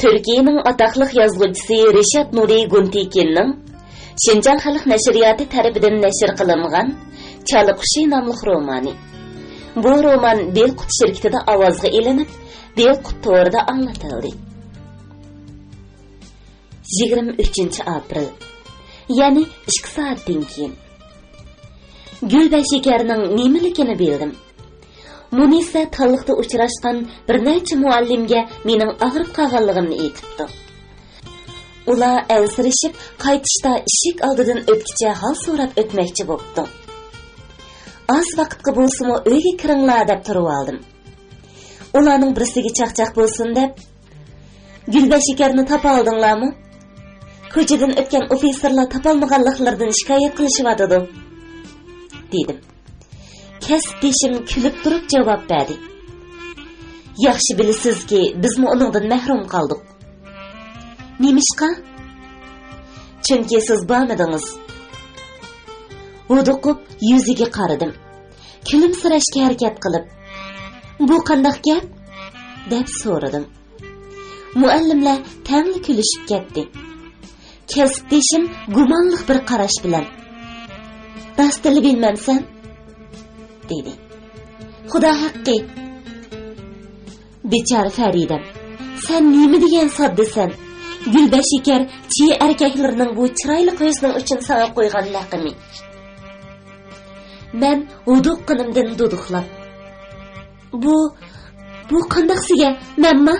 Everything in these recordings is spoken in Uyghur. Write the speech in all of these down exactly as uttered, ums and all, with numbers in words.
تۈركىيەنىڭ ئاتاقلىق يازغۇچىسى رىشات نۇرى گۇنتىكىننىڭ شىنجاڭ خەلق نەشرىياتى تەرىپىدىن نەشر قىلىنغان چالا قۇشى ناملىق رومانى. بۇ رومان بېلقۇت شىركىتىدە ئاۋازغا ئېلىنىپ، بېلقۇت تورىدا ئاڭلىتىلدى. يىگىرمە ئۈچىنچى ئاپرېل، يەنى ئىككى سائەتتىن كېيىن. گۈلبەشىكەرنىڭ نېمىلىكىنى بىلدىم. مۇنىسە تاللىقتا ئۇچراشقان بىر نەچچە مۇئەللىمگە مېنىڭ ئاغرىپ قالغانلىقىمنى ئېيتىپتۇ. ئۇلار ئەنسىرىشىپ، قايتىشتا ئىشىك ئالدىدىن ئۆتكۈچە ھال سوراپ ئۆتمەكچى بوپتۇ. ئاز ۋاقىتقا بولسىمۇ ئۆيگە كىرىڭلار دەپ تۇرۇۋالدىم. ئۇلارنىڭ بىرسىگە چاقچاق بولسۇن دەپ، گۈلبەشىكەرنى تاپالدىڭلارمۇ؟ كوچىدىن ئۆتكەن ئوفىتسېرلار تاپالمىغانلىقلىرىدىن شىكايەت قىلىشىۋاتىدۇ، دېدىم. كەسىپدىشىم كۈلۈپ تۇرۇپ جاۋاب بەردى. ياخشى بىلىسىزكى، بىزمۇ ئۇنىڭدىن مەھرۇم قالدۇق. نېمىشقا؟ چۈنكى سىز بارمىدىڭىز. ھودۇقۇپ يۈزىگە قارىدىم. كۈلۈمسىرەشكە ھەرىكەت قىلىپ، بۇ قانداق گەپ؟ دەپ سورىدىم. مۇئەللىملەر تەڭلا كۈلۈشۈپ كەتتى. كەسىپدىشىم گۇمانلىق بىر قاراش بىلەن، راستىنلا بىلمەمسەن؟ دېدى. خۇدا ھەققى! بىچارە فەرىدەم، سەن نېمە دېگەن ساددىسەن؟ گۈلبەشىكەر چىيە ئەركەكلىرىنىڭ بۇ چىرايلىق ھۆسنىڭ ئۈچۈن ساڭا قويغان لەقىمى. مەن ھودۇققىنىمدىن دۇدۇقلاپ، بۇ، بۇ قانداق سىگە، مەنما؟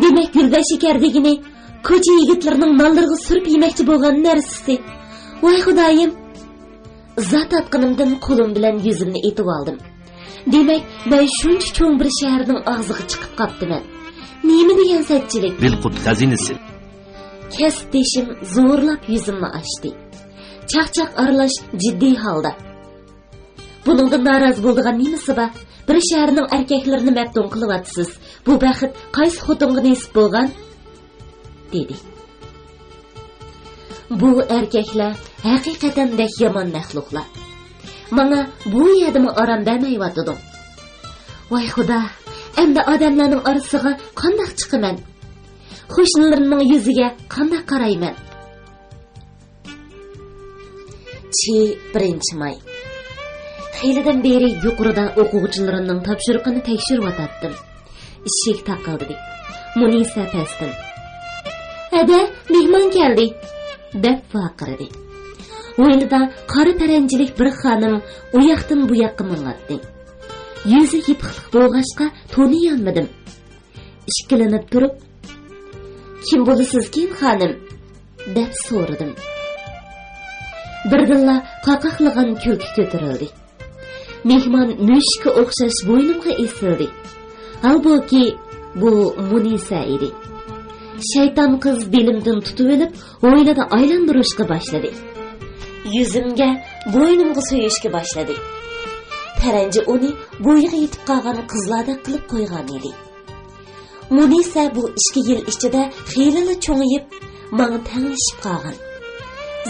دېمەك، گۈلبەشىكەر دېگىنى كوچا يىگىتلىرىنىڭ نانلىرىغا سۈرۈپ يېمەكچى بولغان نەرسىسى. ۋاي خۇدايىم! زار تارتقىنىمدىن قولۇم بىلەن يۈزۈمنى ئېتىۋالدىم. دېمەك، مەن شۇنچە چوڭ بىر شەھەرنىڭ ئاغزىغا چىقىپ قاپتىمەن. نېمە دېگەن سەتچىلىك! بىلقۇت خەزىنىسى. كەسىپدىشىم زورلاپ يۈزۈمنى ئاچتى. چاقچاق ئارىلاش جىددىي ھالدا. بۇنىڭدىن نارازى بولىدىغان نېمىسى بار؟ بىر شەھەرنىڭ ئەركەكلىرىنى مەپتۇن قىلىۋاتىسىز. بۇ بەخت قايسى خوتۇنغا نېسىپ بولغان؟ دېدى. بۇ ئەركەكلەر ھەقىقەتەن بەك يامان مەخلۇقلار. ماڭا بۇ يەردىمۇ ئارام بەرمەيۋاتىدۇ. ۋاي خۇدا، ئەمدى ئادەملەرنىڭ ئارىسىغا قانداق چىقىمەن؟ قوشنىلىرىمنىڭ يۈزىگە قانداق قارايمەن؟ چى، بىرىنچى ماي. خېلىدىن بېرى يۇقىرىدا ئوقۇغۇچىلىرىمنىڭ تاپشۇرۇقىنى تەكشۈرۈۋاتاتتىم. ئىشىك تاقىلدىدى. مۇنىسە پەستىن، «ھەدە، مېھمان كەلدى!» دەپ ۋارقىرىدى. ھويلىدا قارا پەرەنجىلىك بىر خانىم ئۇ ياقتىن بۇ ياققا ماڭاتتى. يۈزى يېپىقلىق بولغاچقا تونۇيالمىدىم. ئىككىلىنىپ تۇرۇپ، «كىم بولىسىزكىن، خانىم؟» دەپ سورىدىم. بىردىنلا قاقاقلىغان كۈلكە كۆتۈرۈلدى. مېھمان مۈشۈككە ئوخشاش بوينۇمغا ئېسىلدى. ھالبۇكى، بۇ مۇنىسە ئىدى. شەيتان قىز بېلىمدىن تۇتۇۋېلىپ، ھويلىدا ئايلاندۇرۇشقا باشلىدى. يۈزۈمگە، بوينۇمغا سۆيۈشكە باشلىدى. پەرەنجى ئۇنى بويىغا يېتىپ قالغان قىزلاردەك قىلىپ قويغان ئىدى. مۇنىسە بۇ ئىككى يىل ئىچىدە خېلىلا چوڭىيىپ، ماڭا تەڭلىشىپ قالغان.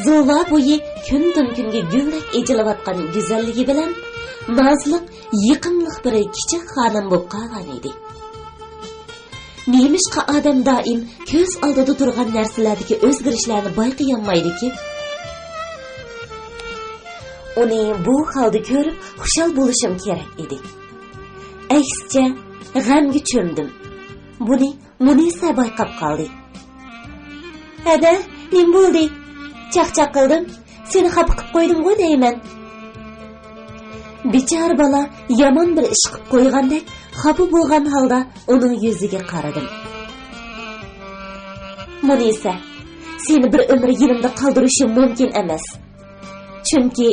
زۇۋا بويى كۈندىن-كۈنگە گۈلدەك ئېچىلىۋاتقان گۈزەللىكى بىلەن نازلىق، يېقىملىق بىر كىچىك خانىم بولۇپ قالغان ئىدى. نېمىشقا ئادەم دائىم كۆز ئالدىدا تۇرغان نەرسىلەردىكى ئۆزگىرىشلەرنى بايقىيالمايدىكىن؟ ئۇنى بۇ ھالدا كۆرۈپ خۇشال بولۇشۇم كېرەك ئىدى. ئەكسىچە، غەمگە چۆمدۈم. بۇنى مۇنىسە بايقاپ قالدى. ھەدە، نېمە بولدى؟ چاقچاق قىلدىم، سېنى خاپا قىلىپ قويدۇمغۇ دەيمەن. بىچارە بالا يامان بىر ئىش قىلىپ قويغاندەك خاپا بولغان ھالدا ئۇنىڭ يۈزىگە قارىدىم. مۇنىسە، سېنى بىر ئۆمۈر يېنىمدا قالدۇرۇشۇم مۇمكىن ئەمەس. چۈنكى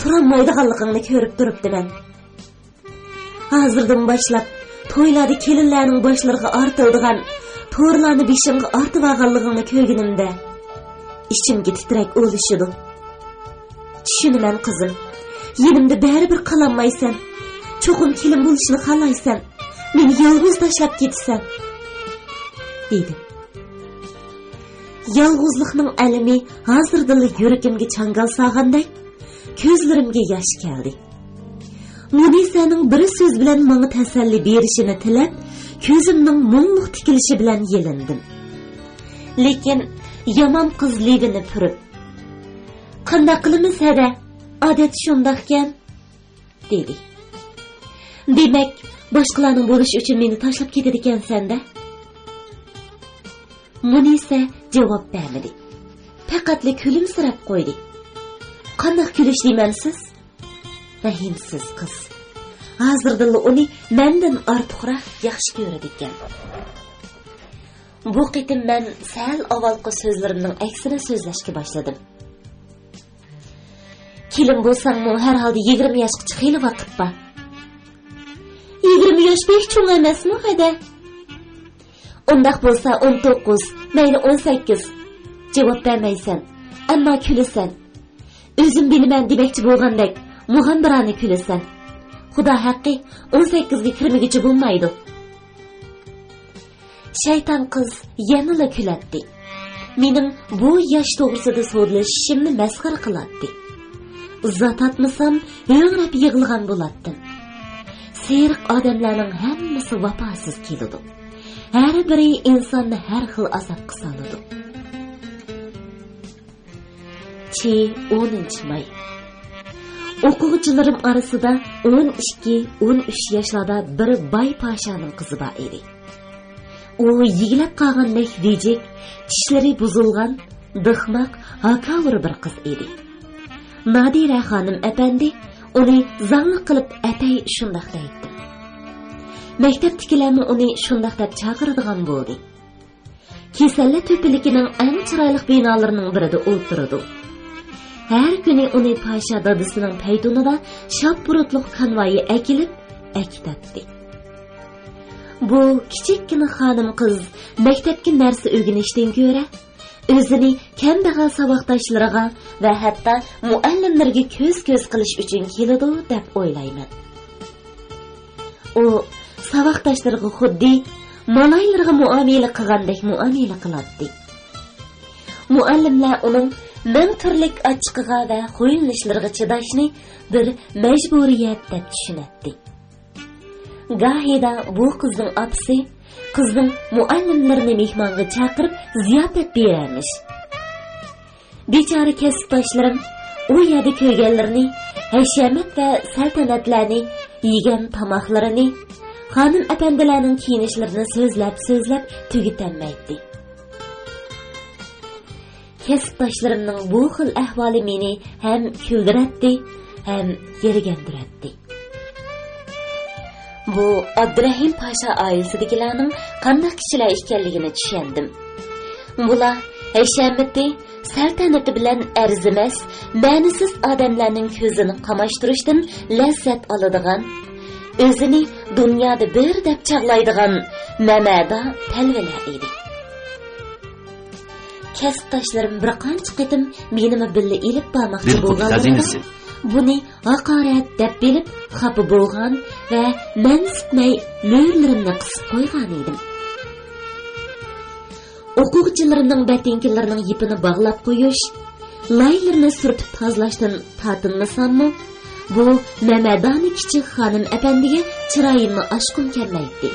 تۇرالمايدىغانلىقىڭنى كۆرۈپ تۇرۇپتىمەن. ھازىردىن باشلاپ تويلاردا كېلىنلەرنىڭ باشلىرىغا ئارتىلىدىغان تورلارنى بېشىڭغا ئارتىۋالغانلىقىڭنى كۆرگىنىمدە، ئىچىمگە تىترەك ئۇلىشىدۇ. چۈشىنىمەن، قىزىم. يېنىمدا بەرىبىر قالالمايسەن. چوقۇم كېلىن بولۇشنى خالايسەن. مېنى يالغۇز تاشلاپ كېتىسەن، دېدىم. يالغۇزلۇقنىڭ ئەلىمى ھازىردىنلا يۈرىكىمگە چاڭگال سالغاندەك، كۆزلىرىمگە ياش كەلدى. مۇنىسەنىڭ بىر سۆز بىلەن ماڭا تەسەللى بېرىشىنى تىلەپ، كۆزۈمنىڭ مۇڭلۇق تىكىلىشى بىلەن يېلىندىم. لېكىن يامان قىز لېۋىنى پۈرۈپ، «قانداق قىلىمىز ھەدە؟ ئادەت شۇنداقكەن» دېدى. «دېمەك، باشقىلارنىڭ بولۇشى ئۈچۈن مېنى تاشلاپ كېتىدىكەنسەن-دە؟» مۇنىسە جاۋاب بەرمىدى. پەقەتلا كۈلۈمسىرەپ قويدى. قانداق كۈلۈش دېمەمسىز؟ رەھىمسىز قىز. ھازىردىنلا ئۇنى مەندىن ئارتۇقراق ياخشى كۆرىدىكەن. بۇ قېتىم مەن سەل ئاۋۋالقى سۆزلىرىمنىڭ ئەكسىنى سۆزلەشكە باشلىدىم. كېلىن بولساڭمۇ، ھەر ھالدا يىگىرمە ياشقىچە خېلى ۋاقىت بار. يىگىرمە ياش بەك چوڭ ئەمەسمۇ، ھەدە؟ ئۇنداق بولسا، ئون توققۇز، مەيلى، ئون سەككىز. جاۋاب بەرمەيسەن، ئەمما كۈلىسەن. ئۆزۈم بىلىمەن دېمەكچى بولغاندەك، مۇغامبىرانە كۈلىسەن. خۇدا ھەققى، ئون سەككىزگە كىرمىگۈچە بولمايدۇ. شەيتان قىز يەنىلا كۈلەتتى. مېنىڭ بۇ ياش توغرىسىدا سودىلىشىشىمنى مەسخىرە قىلاتتى. زات ئاتمىسام، ھۆڭرەپ يىغلىغان بولاتتىم. سېرىق ئادەملەرنىڭ ھەممىسى ۋاپاسىز كېلىدۇ. ھەر بىرى ئىنساننى ھەر خىل ئازابقا سالىدۇ. چى، ئونىنچى ماي. ئوقۇغۇچىلىرىم ئارىسىدا ئون ئىككى، ئون ئۈچ ياشلاردا بىر باي پاشانىڭ قىزى بار ئىدى. ئۇ يىگلەپ قالغاندەك ۋىجىك، چىشلىرى بۇزۇلغان، دىخماق، ھاكاۋۇر بىر قىز ئىدى. نادىرە خانىم ئەپەندى ئۇنى زاڭلىق قىلىپ ئەتەي شۇنداق دەيتتى. مەكتەپتىكىلەرمۇ ئۇنى شۇنداق دەپ چاقىرىدىغان بولدى. كېسەللەر تۆپىلىكىنىڭ ئەڭ چىرايلىق بىنالىرىنىڭ بىرىدە ئولتۇرىدۇ. ھەر كۈنى ئۇنى پاشا دادىسىنىڭ پەيتۇنىدا شاپپۇرۇتلۇق كانۋايى ئەكېلىپ ئەكېتەتتى. بۇ كىچىككىنە خانىم قىز مەكتەپكە نەرسە ئۆگىنىشتىن كۆرە، ئۆزىنى كەمبەغەل ساۋاقداشلىرىغا ۋە ھەتتا مۇئەللىملىرىگە كۆز-كۆز قىلىش ئۈچۈن كېلىدۇ دەپ ئويلايمەن. ئۇ ساۋاقداشلىرىغا خۇددى مالايلىرىغا مۇئامىلە قىلغاندەك مۇئامىلە قىلاتتى. مۇئەللىملەر ئۇنىڭ مىڭ تۈرلۈك ئاچچىقىغا ۋە خۇيلىنىشلىرىغا چىداشنى بىر مەجبۇرىيەت دەپ چۈشىنەتتى. گاھىدا بۇ قىزنىڭ ئاپىسى قىزنىڭ مۇئەللىملىرىنى مېھمانغا چاقىرىپ زىياپەت بېرەرمىش. بىچارە كەسىپداشلىرىم ئۇ يەردە كۆرگەنلىرىنى، ھەشەمەت ۋە سەلتەنەتلەرنى، يېگەن تاماقلىرىنى، خانىم ئەپەندىلەرنىڭ كىيىنىشلىرىنى سۆزلەپ-سۆزلەپ تۈگىتەلمەيتتى. كەسىپداشلىرىمنىڭ بۇ خىل ئەھۋالى مېنى ھەم كۈلدۈرەتتى، ھەم يىرگەندۈرەتتى. بۇ ئابدۇرەھىم پاشا ئائىلىسىدىكىلەرنىڭ قانداق كىشىلەر ئىكەنلىكىنى چۈشەندىم. بۇلار ھەشەمىتى، سەلتەنىتى بىلەن ئەرزىمەس، مەنىسىز ئادەملەرنىڭ كۆزىنى قاماشتۇرۇشتىن لەززەت ئالىدىغان، ئۆزىنى دۇنيادا بىر دەپ چاغلايدىغان مەمەدا تەلۋىلەر ئىدى. كەسىپداشلىرىم بىر قانچە قېتىم مېنىمۇ بىللە ئېلىپ بارماقچى بىر قۇت بولغانلىرىدا، خەزىنىسى. بۇنى ھاقارەت دەپ بىلىپ خاپا بولغان ۋە مەنسىتمەي لۆرىلىرىمنى قىسىپ قويغان ئىدىم. ئوقۇغۇچىلىرىمنىڭ بەتىنكىلىرىنىڭ يىپىنى باغلاپ قويۇش، لايلىرىنى سۈرتۈپ تازىلاشتىن تارتىنمىساممۇ، بۇ مەمەدانە كىچىك خانىم ئەپەندىگە چىرايىمنى ئاچقۇم كەلمەيتتى.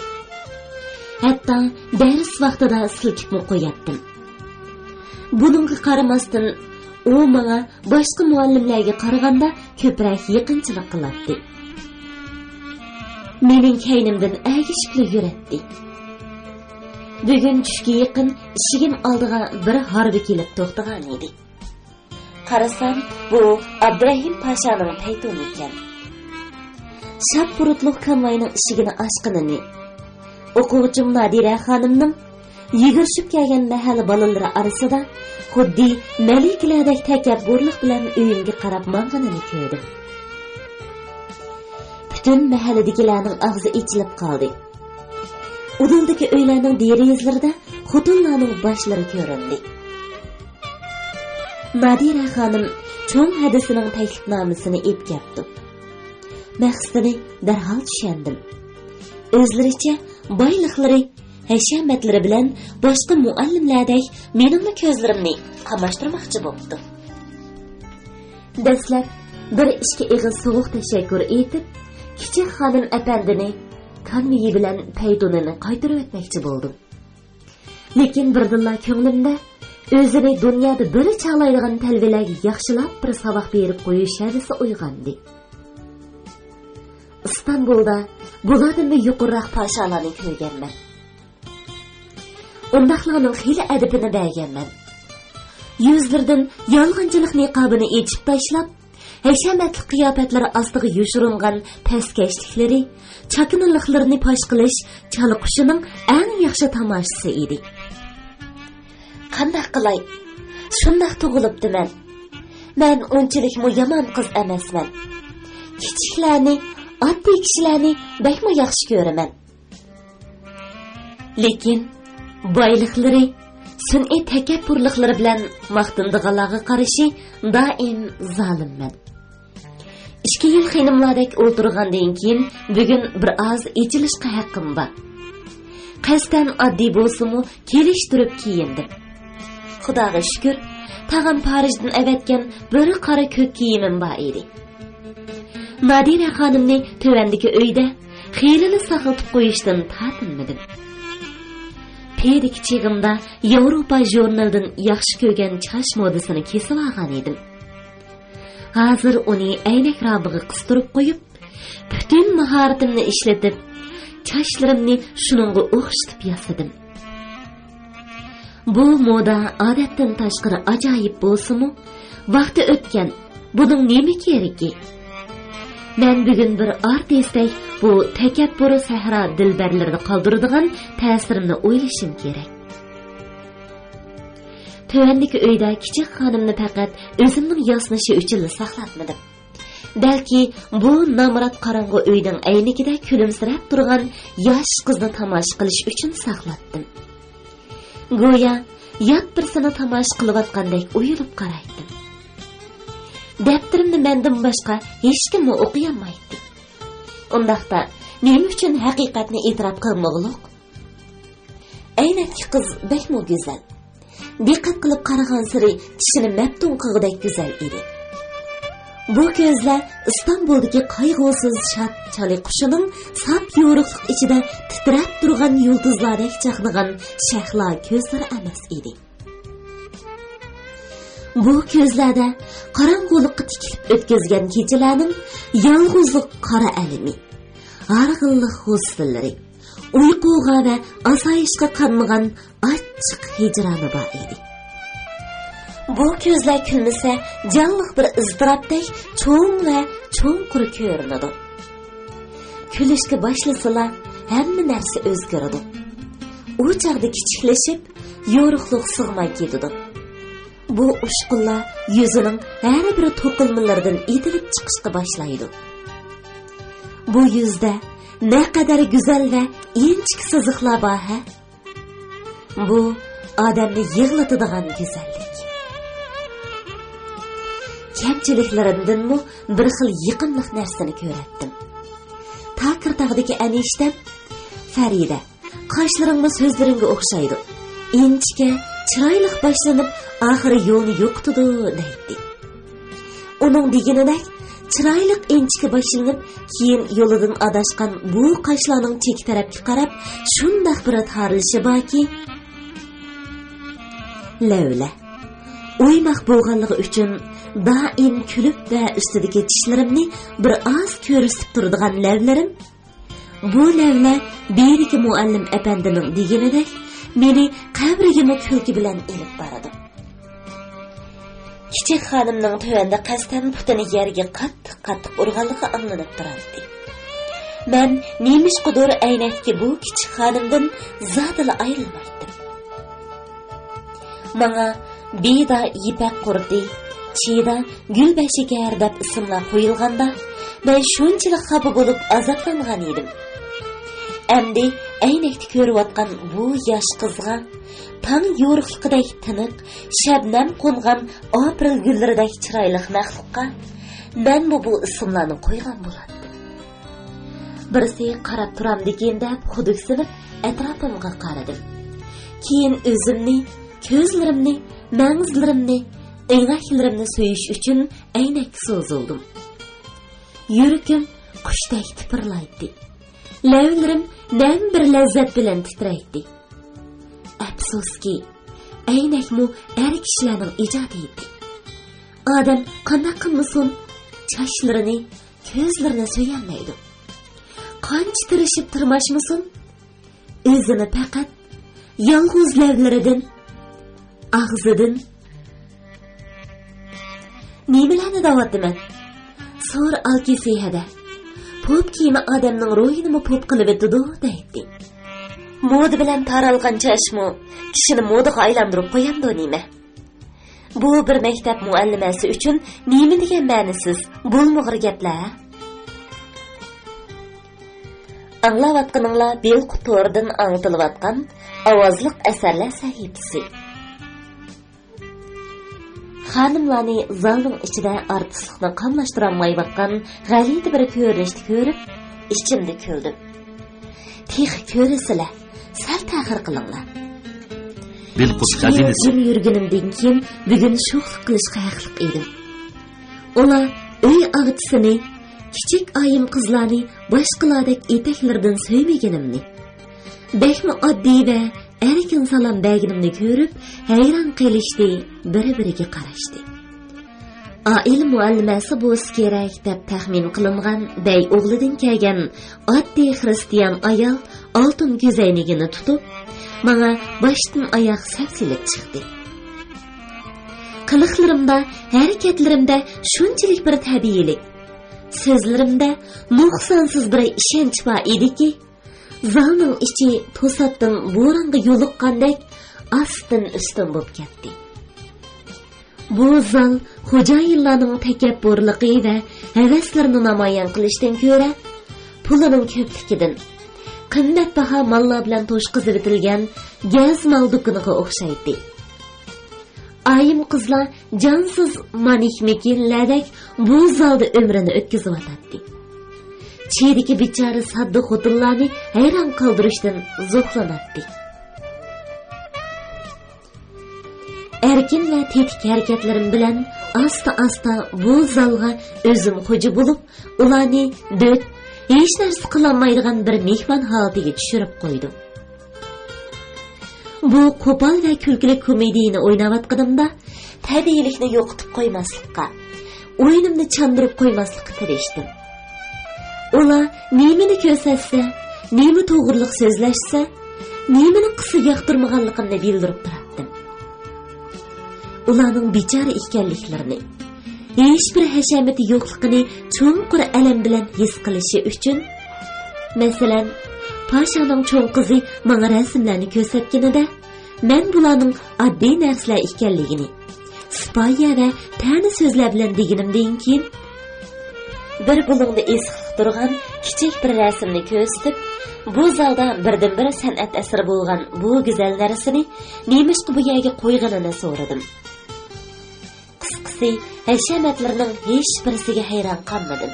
ھەتتا دەرس ۋاقتىدا سىلكىپمۇ قوياتتىم. بۇنىڭغا قارىماستىن، ئۇ ماڭا باشقا مۇئەللىملەرگە قارىغاندا كۆپرەك يېقىنچىلىق قىلاتتى. مېنىڭ كەينىمدىن ئەگىشىپلا يۈرەتتى. بۈگۈن چۈشكە يېقىن ئىشىكىم ئالدىغا بىر ھارۋا كېلىپ توختىغان ئىدى. قارىسام، بۇ ئابدۇرەھىم پاشانىڭ پەيتۇنى ئىكەن. شاپپۇرۇتلۇق كانۋاينىڭ ئىشىكىنى ئاچقىنىنى، ئوقۇغۇچىم نادىرە خانىمنىڭ يۈگۈرۈشۈپ كەلگەن مەھەللە بالىلىرى ئارىسىدا خۇددى مەلىكىلەردەك تەكەببۇرلۇق بىلەن ئۆيۈمگە قاراپ ماڭغىنىنى كۆردۈم. پۈتۈن مەھەللىدىكىلەرنىڭ ئاغزى ئېچىلىپ قالدى. ئۇدۇلدىكى ئۆيلەرنىڭ دېرىزىلىرىدە خوتۇنلارنىڭ باشلىرى كۆرۈندى. نادىرە خانىم چوڭ ھەدىسىنىڭ تەكلىپنامىسىنى ئېلىپ كەپتۇ. مەقسىتىنى دەرھال چۈشەندىم. ئۆزلىرىچە بايلىقلىرى، ھەشەمەتلىرى بىلەن باشقا مۇئەللىملەردەك مېنىڭمۇ كۆزلىرىمنى قاماشتۇرماقچى بوپتۇ. دەسلەپ بىر ئىككى ئېغىز سوغۇق تەشەككۈر ئېيتىپ، كىچىك خانىم ئەپەندىنى كانۋېيى بىلەن پەيتۇنىنى قايتۇرۇۋەتمەكچى بولدۇم. لېكىن بىردىنلا كۆڭلۈمدە ئۆزىنى دۇنيادا بىر چاغلايدىغان تەلۋىلەرگە ياخشىلاپ بىر ساۋاق بېرىپ قويۇش ھەۋىسى ئويغاندى. ئىستانبۇلدا بۇلاردىنمۇ يۇقىرىراق پاشالارنى كۆرگەنمەن. ئۇنداقلارنىڭ خېلى ئەدىپىنى بەرگەنمەن. يۈزلىرىدىن يالغانچىلىق نىقابىنى ئېچىپ تاشلاپ، ھەشەمەتلىك قىياپەتلىرى ئاستىغا يوشۇرۇنغان پەسكەشلىكلىرى، چاكىنىلىقلىرىنى پاش قىلىش چالا قۇشىنىڭ ئەڭ ياخشى تاماشىسى ئىدى. قانداق قىلاي؟ شۇنداق تۇغۇلۇپتىمەن. مەن ئۇنچىلىكمۇ يامان قىز ئەمەسمەن. كىچىكلەرنى، ئاددىي كىشىلەرنى بەكمۇ ياخشى كۆرىمەن. لېكىن بايلىقلىرى، سۈنئىي تەكەببۇرلۇقلىرى بىلەن ماختىنىدىغانلارغا قارشى دائىم زالىممەن. ئىككى يىل خېنىملاردەك ئولتۇرغاندىن كېيىن، بۈگۈن بىر ئاز ئېچىلىشقا ھەققىم بار. قەستەن ئاددىي بولسىمۇ، كېلىشتۈرۈپ كىيىندىم. خۇداغا شۈكۈر، تاغام پارىژدىن ئەۋەتكەن بىر قارا كۆك كىيىمىم بار ئىدى. نادىرە خانىمنى تۆۋەندىكى ئۆيدە خېلىلا ساقلىتىپ قويۇشتىن تارتىنمىدىم. پېدىكى چېغىمدا ياۋروپا ژۇرنىلىدىن ياخشى كۆرگەن چاچ مودىسىنى كېسىۋالغان ئىدىم. ھازىر ئۇنى ئەينەك رامىغا قىستۇرۇپ قويۇپ، پۈتۈن ماھارىتىمنى ئىشلىتىپ، چاچلىرىمنى شۇنىڭغا ئوخشىتىپ ياسىدىم. بۇ مودا ئادەتتىن تاشقىرى ئاجايىپ بولسىمۇ، ۋاقتى ئۆتكەن، بۇنىڭ نېمە كېرىكى؟ مەن بۈگۈن بىر ئارتىستەك بۇ تەكەببۇر سەھرا دىلبەرلىرىنى قالدۇرىدىغان تەسىرىمنى ئويلىشىم كېرەك. تۆۋەندىكى ئۆيدە كىچىك خانىمنى پەقەت ئۆزۈمنىڭ ياسىنىشى ئۈچۈنلا ساقلاتمىدىم. بەلكى بۇ نامرات قاراڭغۇ ئۆينىڭ ئەينىكىدە كۈلۈمسىرەپ تۇرغان ياش قىزنى تاماشا قىلىش ئۈچۈن ساقلاتتىم. گويا يات بىرسىنى تاماشا قىلىۋاتقاندەك ئويۇلۇپ قارايتتىم. دەپتىرىمنى مەندىن باشقا ھېچكىممۇ ئوقۇيالمايتتى. ئۇنداقتا نېمە ئۈچۈن ھەقىقەتنى ئېتىراپ قىلمىغۇلۇق؟ ئەينەكلىك قىز بەكمۇ گۈزەل. دىققەت قىلىپ قارىغانسېرى كىشىنى مەپتۇن قىلغۇدەك گۈزەل ئىدى. بۇ كۆزلەر ئىستانبۇلدىكى قايغۇسىز شاد چالى قۇشىنىڭ ساپ يورۇقلۇق ئىچىدە تىترەپ تۇرغان يۇلتۇزلاردەك چاقنىغان شەھلا كۆزلىرى ئەمەس ئىدى. بۇ كۆزلەردە قاراڭغۇلۇققا تىكىلىپ ئۆتكۈزگەن كېچىلەرنىڭ يالغۇزلۇق قارا ئەلىمى، ھارغىنلىق غۇسسىلىرى، ئۇيقۇغا ۋە ئاسايىشقا قانمىغان ئاچچىق ھىجرانى بار ئىدى. بۇ كۆزلەر كۈلمىسە، جانلىق بىر ئىزتىراپتەك چوڭ ۋە چوڭقۇر كۆرۈنىدۇ. كۈلۈشكە باشلىسىلا، ھەممە نەرسە ئۆزگىرىدۇ. ئۇ چاغدا كىچىكلىشىپ، يورۇقلۇق سىغماي كېتىدۇ. بۇ ئۇچقۇنلار يۈزىنىڭ ھەر بىر توقۇلمىلىرىدىن ئېتىلىپ چىقىشقا باشلايدۇ. بۇ يۈزدە نەقەدەر گۈزەل ۋە ئىنچىكە سىزىقلار بار ھە! بۇ ئادەمنى يىغلىتىدىغان گۈزەللىك. كەمچىلىكلىرىمدىنمۇ بىر خىل يېقىملىق نەرسىنى كۆرەتتىم. تاكىر تاغدىكى ئەنىشتەم، «فەرىدە، قاشلىرىڭمۇ سۆزلىرىڭگە ئوخشايدۇ. ئىنچىكە، چىرايلىق باشلىنىپ، ئاخىرى يولنى يوقىتىدۇ» دەيتتى. ئۇنىڭ دېگىنىدەك، چىرايلىق ئىنچىكە باشلىنىپ، كېيىن يولىدىن ئاداشقان بۇ قاشلارنىڭ چېكە تەرەپكە قاراپ شۇنداق بىر تارىلىشى باركى، لەۋلەر. ئويماق بولغانلىقى ئۈچۈن دائىم كۈلۈپ ۋە ئۈستىدىكى چىشلىرىمنى بىر ئاز كۆرسىتىپ تۇرىدىغان لەۋلىرىم، بۇ لەۋلەر بېرىكى مۇئەللىم ئەپەندىنىڭ دېگىنىدەك مېنى قەبرىگىمۇ كۈلكە بىلەن ئېلىپ بارىدۇ. كىچىك خانىمنىڭ تۆۋەندە قەستەن پۇتىنى يەرگە قاتتىق-قاتتىق ئۇرغانلىقى ئاڭلىنىپ تۇراتتى. مەن نېمىشقىدۇر ئەينەكتىكى بۇ كىچىك خانىمدىن زادىلا ئايرىلمايتتىم. ماڭا بىدا يىپەك قۇرتى، چىدا گۈلبەشىكەر دەپ ئىسىملار قويۇلغاندا، مەن شۇنچىلىك خاپا بولۇپ ئازابلانغان ئىدىم. ئەمدى ئەينەكتە كۆرۈۋاتقان بۇ ياش قىزغا، تاڭ يورۇقلۇقىدەك تىنىق، شەبنەم قونغان ئاپرېل گۈللىرىدەك چىرايلىق مەخلۇققا مەنمۇ بۇ ئىسىملارنى قويغان بولاتتىم. بىرسى قاراپ تۇرامدىكىن دەپ خۇدۈكسىنىپ ئەتراپىمغا قارىدىم. كېيىن ئۆزۈمنى، كۆزلىرىمنى، مەڭزىلىرىمنى، ئەينەكلىرىمنى سۆيۈش ئۈچۈن ئەينەككە سوزۇلدۇم. يۈرىكىم قۇشتەك تىپىرلايتتى. لەۋلىرىم نەم بىر لەززەت بىلەن تىترەيتتى. ئەپسۇسكى، ئەينەكمۇ ئەر كىشىلەرنىڭ ئىجادىيىتى. ئادەم قانداق قىلمىسۇن، چاچلىرىنى، كۆزلىرىنى سۆيەلمەيدۇ. قانچە تىرىشىپ تىرماشمىسۇن، ئۆزىنى پەقەت يالغۇز لەۋلىرىدىن، ئاغزىدىن، نېمىلەرنى دەۋاتىمەن؟ سور ئالكىسى ھەدە. پوپ كىيىمى ئادەمنىڭ روھىنىمۇ پوپ قىلىۋېتىدۇ، دەيتتى. مودا بىلەن تارالغان چاچمۇ كىشىنى مودىغا ئايلاندۇرۇپ قويامدۇ نېمە؟ بۇ بىر مەكتەپ مۇئەللىمەسى ئۈچۈن نېمە دېگەن مەنىسىز، بولمىغۇر گەپلەر. ئاڭلاۋاتقىنىڭلار بىلقۇت تورىدىن ئاڭلىتىلىۋاتقان ئاۋازلىق ئەسەرلەر سەھىپىسى. خانىملارنى زالنىڭ ئىچىدە ئارتىسلىقنى قاملاشتۇرالمايۋاتقان غەلىتە بىر كۆرۈنۈشتە كۆرۈپ، ئىچىمدە كۈلدۈم. تېخى كۆرىسىلە، سەل تەخىر قىلىڭلار. بىلقۇت ئىككى يىل خەزىنىسى. جىم يۈرگىنىمدىن كېيىن بۈگۈن شوخلۇق قىلىشقا ھەقلىق ئىدىم. ئۇلار ئۆي ئاغىچىسىنى، كىچىك ئايىم قىزلارنى باشقىلاردەك ئېتەكلىرىدىن سۆيمىگىنىمنى، بەكمۇ ئاددىي ۋە ئەركىن سالام بەرگىنىمنى كۆرۈپ، ھەيران قېلىشتى، بىر-بىرىگە قاراشتى. ئائىلە مۇئەللىمەسى بولسا كېرەك دەپ تەخمىن قىلىنغان بەي ئوغلىدىن كەلگەن ئاددىي خىرىستىيان ئايال ئالتۇن كۆزەينىكىنى تۇتۇپ، ماڭا باشتىن ئاياق سەپسېلىپ چىقتى. قىلىقلىرىمدا، ھەرىكەتلىرىمدە شۇنچىلىك بىر تەبىئىيلىك، سۆزلىرىمدە نۇقسانسىز بىر ئىشەنچ بار ئىدىكى، زالنىڭ ئىچى توساتتىن بورانغا يولۇققاندەك ئاستىن ئۈستۈن بولۇپ كەتتى. بۇ زال خوجايىنلارنىڭ تەكەببۇرلۇقى ۋە ھەۋەسلىرىنى نامايان قىلىشتىن كۆرە، پۇلىنىڭ كۆپلۈكىدىن، قىممەتباھا ماللار بىلەن توشقۇزۇۋېتىلگەن گەز مال دۇكىنىغا ئوخشايتتى. ئايىم قىزلار جانسىز مانېكىنلەردەك بۇ زالدا ئۆمرىنى ئۆتكۈزۈۋاتاتتى. چېدىكى بىچارە ساددا خوتۇنلارنى ھەيران قالدۇرۇشتىن زوقلىناتتى. ئەركىن ۋە تېتىك ھەرىكەتلىرىم بىلەن ئاستا-ئاستا بۇ زالغا ئۆزۈم خوجا بولۇپ، ئۇلارنى دۆت، ھېچ نەرسە قىلالمايدىغان بىر مېھمان ھالىتىگە چۈشۈرۈپ قويدۇم. بۇ قوپال ۋە كۈلكىلىك كومېدىيىنى ئويناۋاتقىنىمدا، تەبىئىيلىكنى يوقىتىپ قويماسلىققا، ئويۇنۇمنى چاندۇرۇپ قويماسلىققا تىرىشتىم. ئۇلار نېمىنى كۆرسەتسە، نېمە توغرىلىق سۆزلەشسە، نېمىنى قىلسا ياقتۇرمىغانلىقىمنى بىلدۈرۈپ تۇراتتىم. ئۇلارنىڭ بىچارە ئىكەنلىكلىرىنى، ھېچبىر ھەشەمىتى يوقلۇقىنى چوڭقۇر ئەلەم بىلەن ھېس قىلىشى ئۈچۈن، مەسىلەن، پاشانىڭ چوڭ قىزى ماڭا رەسىملەرنى كۆرسەتكىنىدە، مەن بۇلارنىڭ ئاددىي نەرسىلەر ئىكەنلىكىنى، سىپايە ۋە تەنە سۆزلەر بىلەن دېگىنىمدىن كېيىن، بىر بۇلۇڭدا ئېسىقلىق تۇرغان كىچىك بىر رەسىمنى كۆرسىتىپ، بۇ زالدا بىردىنبىر سەنئەت ئەسىرى بولغان بۇ گۈزەل نەرسىنى نېمىشقا بۇ يەرگە قويغىنىنى سورىدىم. قىسقىسى، ھەشەمەتلىرىنىڭ ھېچبىرسىگە ھەيران قالمىدىم.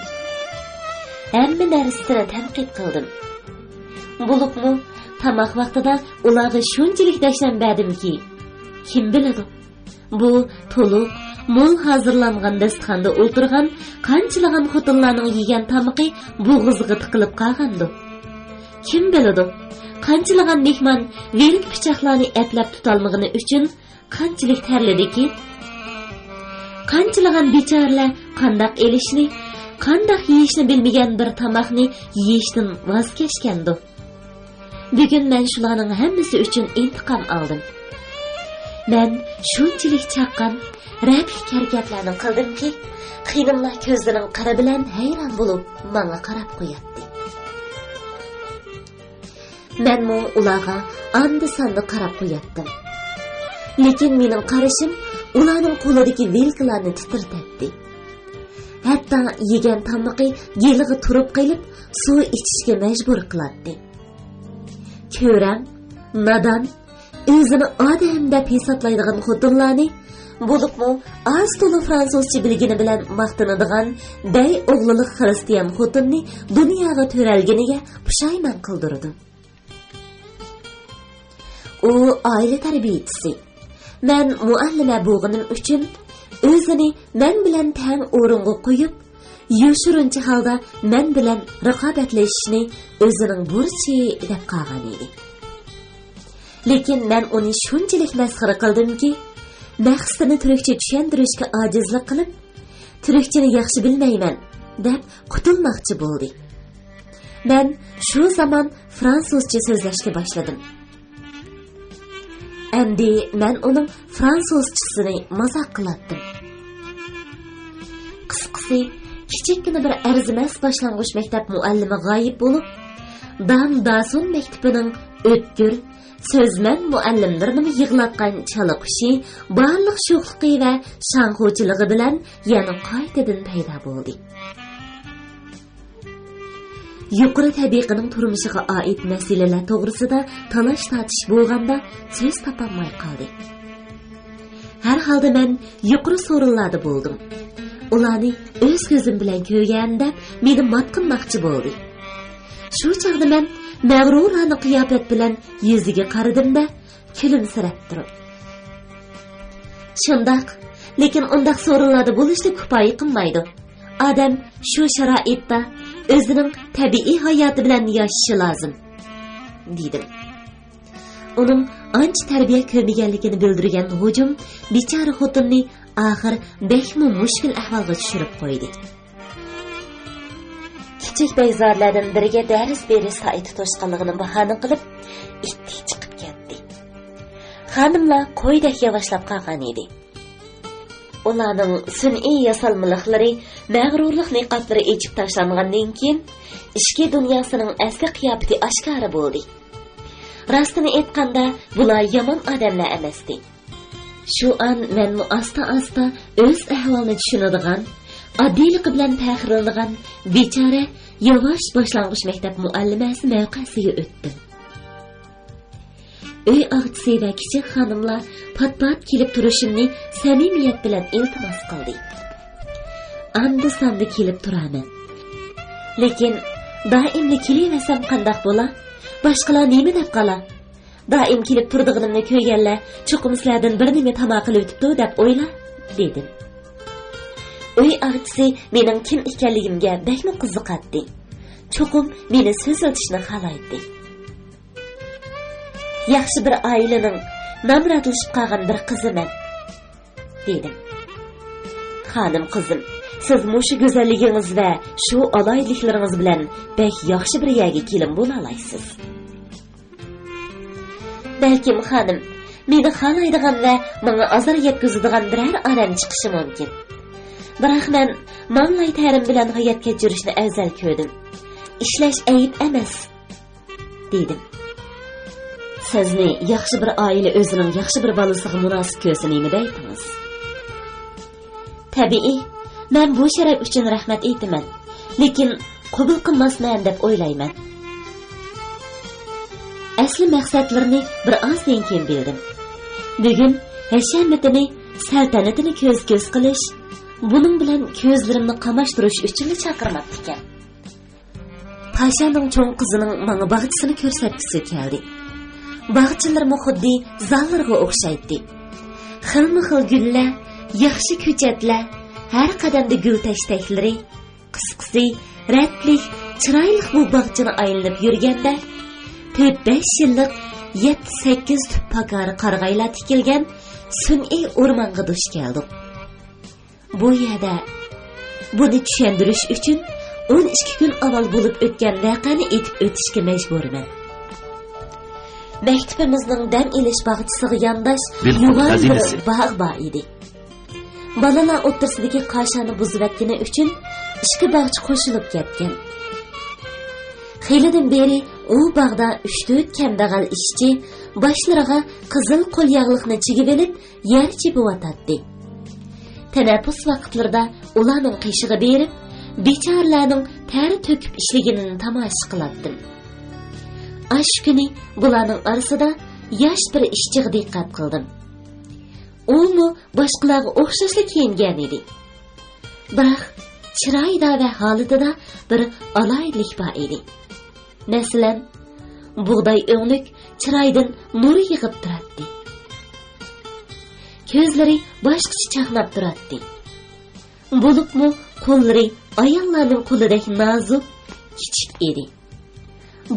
ھەممە نەرسىسىنى تەنقىد قىلدىم. بولۇپمۇ تاماق ۋاقتىدا ئۇلارغا شۇنچىلىك دەشنەم بەردىمكى، كىم بىلىدۇ، بۇ تولۇق، مول ھازىرلانغان داستىخاندا ئولتۇرغان قانچىلىغان خوتۇنلارنىڭ يېگەن تامىقى بوغۇزىغا تىقىلىپ قالغاندۇ. كىم بىلىدۇ، قانچىلىغان مېھمان ۋىلىك پىچاقلارنى ئەپلەپ تۇتالمىغىنى ئۈچۈن قانچىلىك تەرلىدىكى؟ قانچىلىغان بىچارىلەر قانداق ئېلىشنى، قانداق يېيىشنى بىلمىگەن بىر تاماقنى يېيىشتىن ۋاز كەچكەندۇ؟ بۈگۈن مەن شۇلارنىڭ ھەممىسى ئۈچۈن ئىنتىقام ئالدىم. مەن شۇنچىلىك چاققان، رەتلىك ھەرىكەتلەرنى قىلدىمكى، خېنىملار كۆزلىرىنىڭ قىرى بىلەن ھەيران بولۇپ ماڭا قاراپ قوياتتى. مەنمۇ ئۇلارغا ئاندا-ساندا قاراپ قوياتتىم. لېكىن مېنىڭ قارىشىم ئۇلارنىڭ قولىدىكى ۋىلكىلارنى تىترىتەتتى. ھەتتا يېگەن تامىقى گېلىغا تۇرۇپ قېلىپ، سۇ ئىچىشكە مەجبۇر قىلاتتى. كۆرەڭ، نادان، ئۆزىنى ئادەم دەپ ھېسابلايدىغان خوتۇنلارنى، بولۇپمۇ ئاز-تولا فرانسۇزچە بىلگىنى بىلەن ماختىنىدىغان بەي ئوغلىلىق خىرىستىيان خوتۇننى دۇنياغا تۆرەلگىنىگە پۇشايمان قىلدۇرىدۇ. ئۇ ئائىلە تەربىيىچىسى. مەن مۇئەللىمە بولغىنىم ئۈچۈن ئۆزىنى مەن بىلەن تەڭ ئورۇنغا قويۇپ، يوشۇرۇنچە ھالدا مەن بىلەن رىقابەتلىشىشنى ئۆزىنىڭ بۇرچى دەپ قالغان ئىدى. لېكىن مەن ئۇنى شۇنچىلىك مەسخىرە قىلدىمكى، مەقسىتىنى تۈركچە چۈشەندۈرۈشكە ئاجىزلىق قىلىپ، «تۈركچىنى ياخشى بىلمەيمەن» دەپ قۇتۇلماقچى بولدى. مەن شۇ زامان فرانسۇزچە سۆزلەشكە باشلىدىم. ئەمدى مەن ئۇنىڭ فرانسۇزچىسىنى مازاق قىلاتتىم. قىسقىسى، كىچىككىنە بىر ئەرزىمەس باشلانغۇچ مەكتەپ مۇئەللىمى غايىب بولۇپ، دام داسون مەكتىپىنىڭ ئۆتكۈر، سۆزمەن مۇئەللىملىرىنىڭ يىغلاتقان چالا قۇشى، بارلىق شوخلۇقى ۋە شاڭخۇچىلىقى بىلەن يەنە قايتىدىن پەيدا بولدى. يۇقىرى تەبىقىنىڭ تۇرمۇشىغا ئائىت مەسىلىلەر توغرىسىدا تالاش-تارتىش بولغاندا سۆز تاپالماي قالدى. ھەر ھالدا مەن يۇقىرى سورۇنلاردا بولدۇم. ئۇلارنى ئۆز كۆزۈم بىلەن كۆرگەن دەپ مېنى مات قىلماقچى بولدى. شۇ چاغدا مەن مەغرۇرانە قىياپەت بىلەن يۈزىگە قارىدىم-دە، كۈلۈمسىرەپ تۇرۇپ، «شۇنداق، لېكىن ئۇنداق سورۇنلاردا بولۇشنى كۇپايە قىلمايدۇ. ئادەم شۇ شارائىتتا ئۆزىنىڭ تەبىئىي ھاياتى بىلەن ياشىشى لازىم» دېدىم. ئۇنىڭ ئانچە تەربىيە كۆرمىگەنلىكىنى بىلدۈرگەن ھۇجۇم بىچارە خوتۇننى ئاخىر بەكمۇ مۈشكۈل ئەھۋالغا چۈشۈرۈپ قويدى. كىچىك بەگزادىلەردىن بىرىگە دەرس بېرىش سائىتى توشقانلىقىنى باھانە قىلىپ، ئىتتىك چىقىپ كەتتى. خانىملار قويدەك ياۋاشلاپ قالغان ئىدى. ئۇلارنىڭ سۈنئىي ياسالمىلىقلىرى، مەغرۇرلۇق نىقابلىرى ئېچىپ تاشلانغاندىن كېيىن، ئىچكى دۇنياسىنىڭ ئەسلى قىياپىتى ئاشكارا بولدى. راستىنى ئېيتقاندا، بۇلار يامان ئادەملەر ئەمەستى. شۇ ئان مەنمۇ ئاستا-ئاستا ئۆز ئەھۋالىنى چۈشىنىدىغان، ئاددىيلىقى بىلەن پەخىرلىنىدىغان بىچارە، ياۋاش باشلانغۇچ مەكتەپ مۇئەللىمەسى مەۋقەسىگە ئۆتتۈم. ئۆي ئاغىچىسى ۋە كىچىك خانىملار پات-پات كېلىپ تۇرۇشۇمنى سەمىمىيەت بىلەن ئىلتىماس قىلدى. ئاندا-ساندا كېلىپ تۇرامەن. لېكىن دائىملا كېلىۋەرسەم قانداق بولا؟ باشقىلار نېمە دەپ قالا؟ دائىم كېلىپ تۇرىدىغىنىمنى كۆرگەنلەر چوقۇم سىلەردىن بىر نېمە تاما قىلىۋېتىپتۇ دەپ ئويلا، دېدىم. ئۆي ئاغىچىسى مېنىڭ كىم ئىكەنلىكىمگە بەكمۇ قىزىقاتتى. چوقۇم مېنى سۆزلىتىشنى خالايتتى. ياخشى بىر ئائىلىنىڭ نامراتلىشىپ قالغان بىر قىزى مەن، دېدىم. خانىم قىزىم، سىز مۇشۇ گۈزەللىكىڭىز ۋە شۇ ئالاھىدىلىكلىرىڭىز بىلەن بەك ياخشى بىر يەرگە كېلىن بولالايسىز. بەلكىم خانىم، مېنى خالايدىغان ۋە ماڭا ئازار يەتكۈزىدىغان بىرەر ئادەم چىقىشى مۇمكىن. بىراق مەن ماڭلاي تەرىم بىلەن ھايات كەچۈرۈشنى ئەۋزەل كۆردۈم. ئىشلەش ئەيىب ئەمەس، دېدىم. سىزنى ياخشى بىر ئائىلە ئۆزىنىڭ ياخشى بىر بالىسىغا مۇناسىپ كۆرسە نېمە دەيتىڭىز؟ تەبىئىي، مەن بۇ شەرەپ ئۈچۈن رەھمەت ئېيتىمەن، لېكىن قوبۇل قىلماسمەن دەپ ئويلايمەن. ئەسلى مەقسەتلىرىنى بىر ئازدىن كېيىن بىلدىم. بۈگۈن ھەشەمىتىنى، سەلتەنىتىنى كۆز-كۆز قىلىش، بۇنىڭ بىلەن كۆزلىرىمنى قاماشتۇرۇش ئۈچۈنلا چاقىرماپتىكەن. پاشانىڭ چوڭ قىزىنىڭ ماڭا باغچىسىنى كۆرسەتكۈسى كەلدى. باغچىلىرىمۇ خۇددى زاللىرىغا ئوخشايتتى. خىلمۇ خىل گۈللەر، ياخشى كۆچەتلەر، ھەر قەدەمدە گۈل تەشتەكلىرى، قىسقىسى، رەتلىك، چىرايلىق بۇ باغچىنى ئايلىنىپ يۈرگەندە، تۆت-بەش يىللىق يەتتە-سەككىز تۈپ پاكارى قارىغايلار تىكىلگەن سۈنئىي ئورمانغا دۇچ كەلدۇق. بۇ يەردە بۇنى چۈشەندۈرۈش ئۈچۈن ئون ئىككى كۈن ئاۋۋال بولۇپ ئۆتكەن ۋەقەنى ئېيتىپ ئۆتۈشكە مەجبۇرمەن. مەكتىپىمىزنىڭ دەم ئېلىش باغچىسىغا يانداش بىلخۇد يوغان بىر خەزىنىسى. باغ بار ئىدى. بالىلار ئوتتۇرىسىدىكى قاشانى بۇزۇۋەتكىنى ئۈچۈن ئىككى باغچە قوشۇلۇپ كەتكەن. خېلىدىن بېرى ئۇ باغدا ئۈچ-تۆت كەمبەغەل ئىشچى باشلىرىغا قىزىل قول ياغلىقنى چىگىۋېلىپ، يەر چېپىۋاتاتتى. تەنەپپۇس ۋاقىتلىرىدا ئۇلارنىڭ قېشىغا بېرىپ، بىچارىلەرنىڭ تەر تۆكۈپ ئىشلىگىنىنى تاماشا قىلاتتىم. ئاشۇ كۈنى بۇلارنىڭ ئارىسىدا ياش بىر ئىشچىغا دىققەت قىلدىم. ئۇمۇ باشقىلارغا ئوخشاشلا كىيىنگەن ئىدى. بىراق، چىرايىدا ۋە ھالىتىدا بىر ئالاھىدىلىك بار ئىدى. مەسىلەن، بۇغداي ئۆڭلۈك چىرايىدىن نۇر يېغىپ تۇراتتى. كۆزلىرى باشقىچە چاقناپ تۇراتتى. بولۇپمۇ قوللىرى ئاياللارنىڭ قولىدەك نازۇك، كىچىك ئىدى.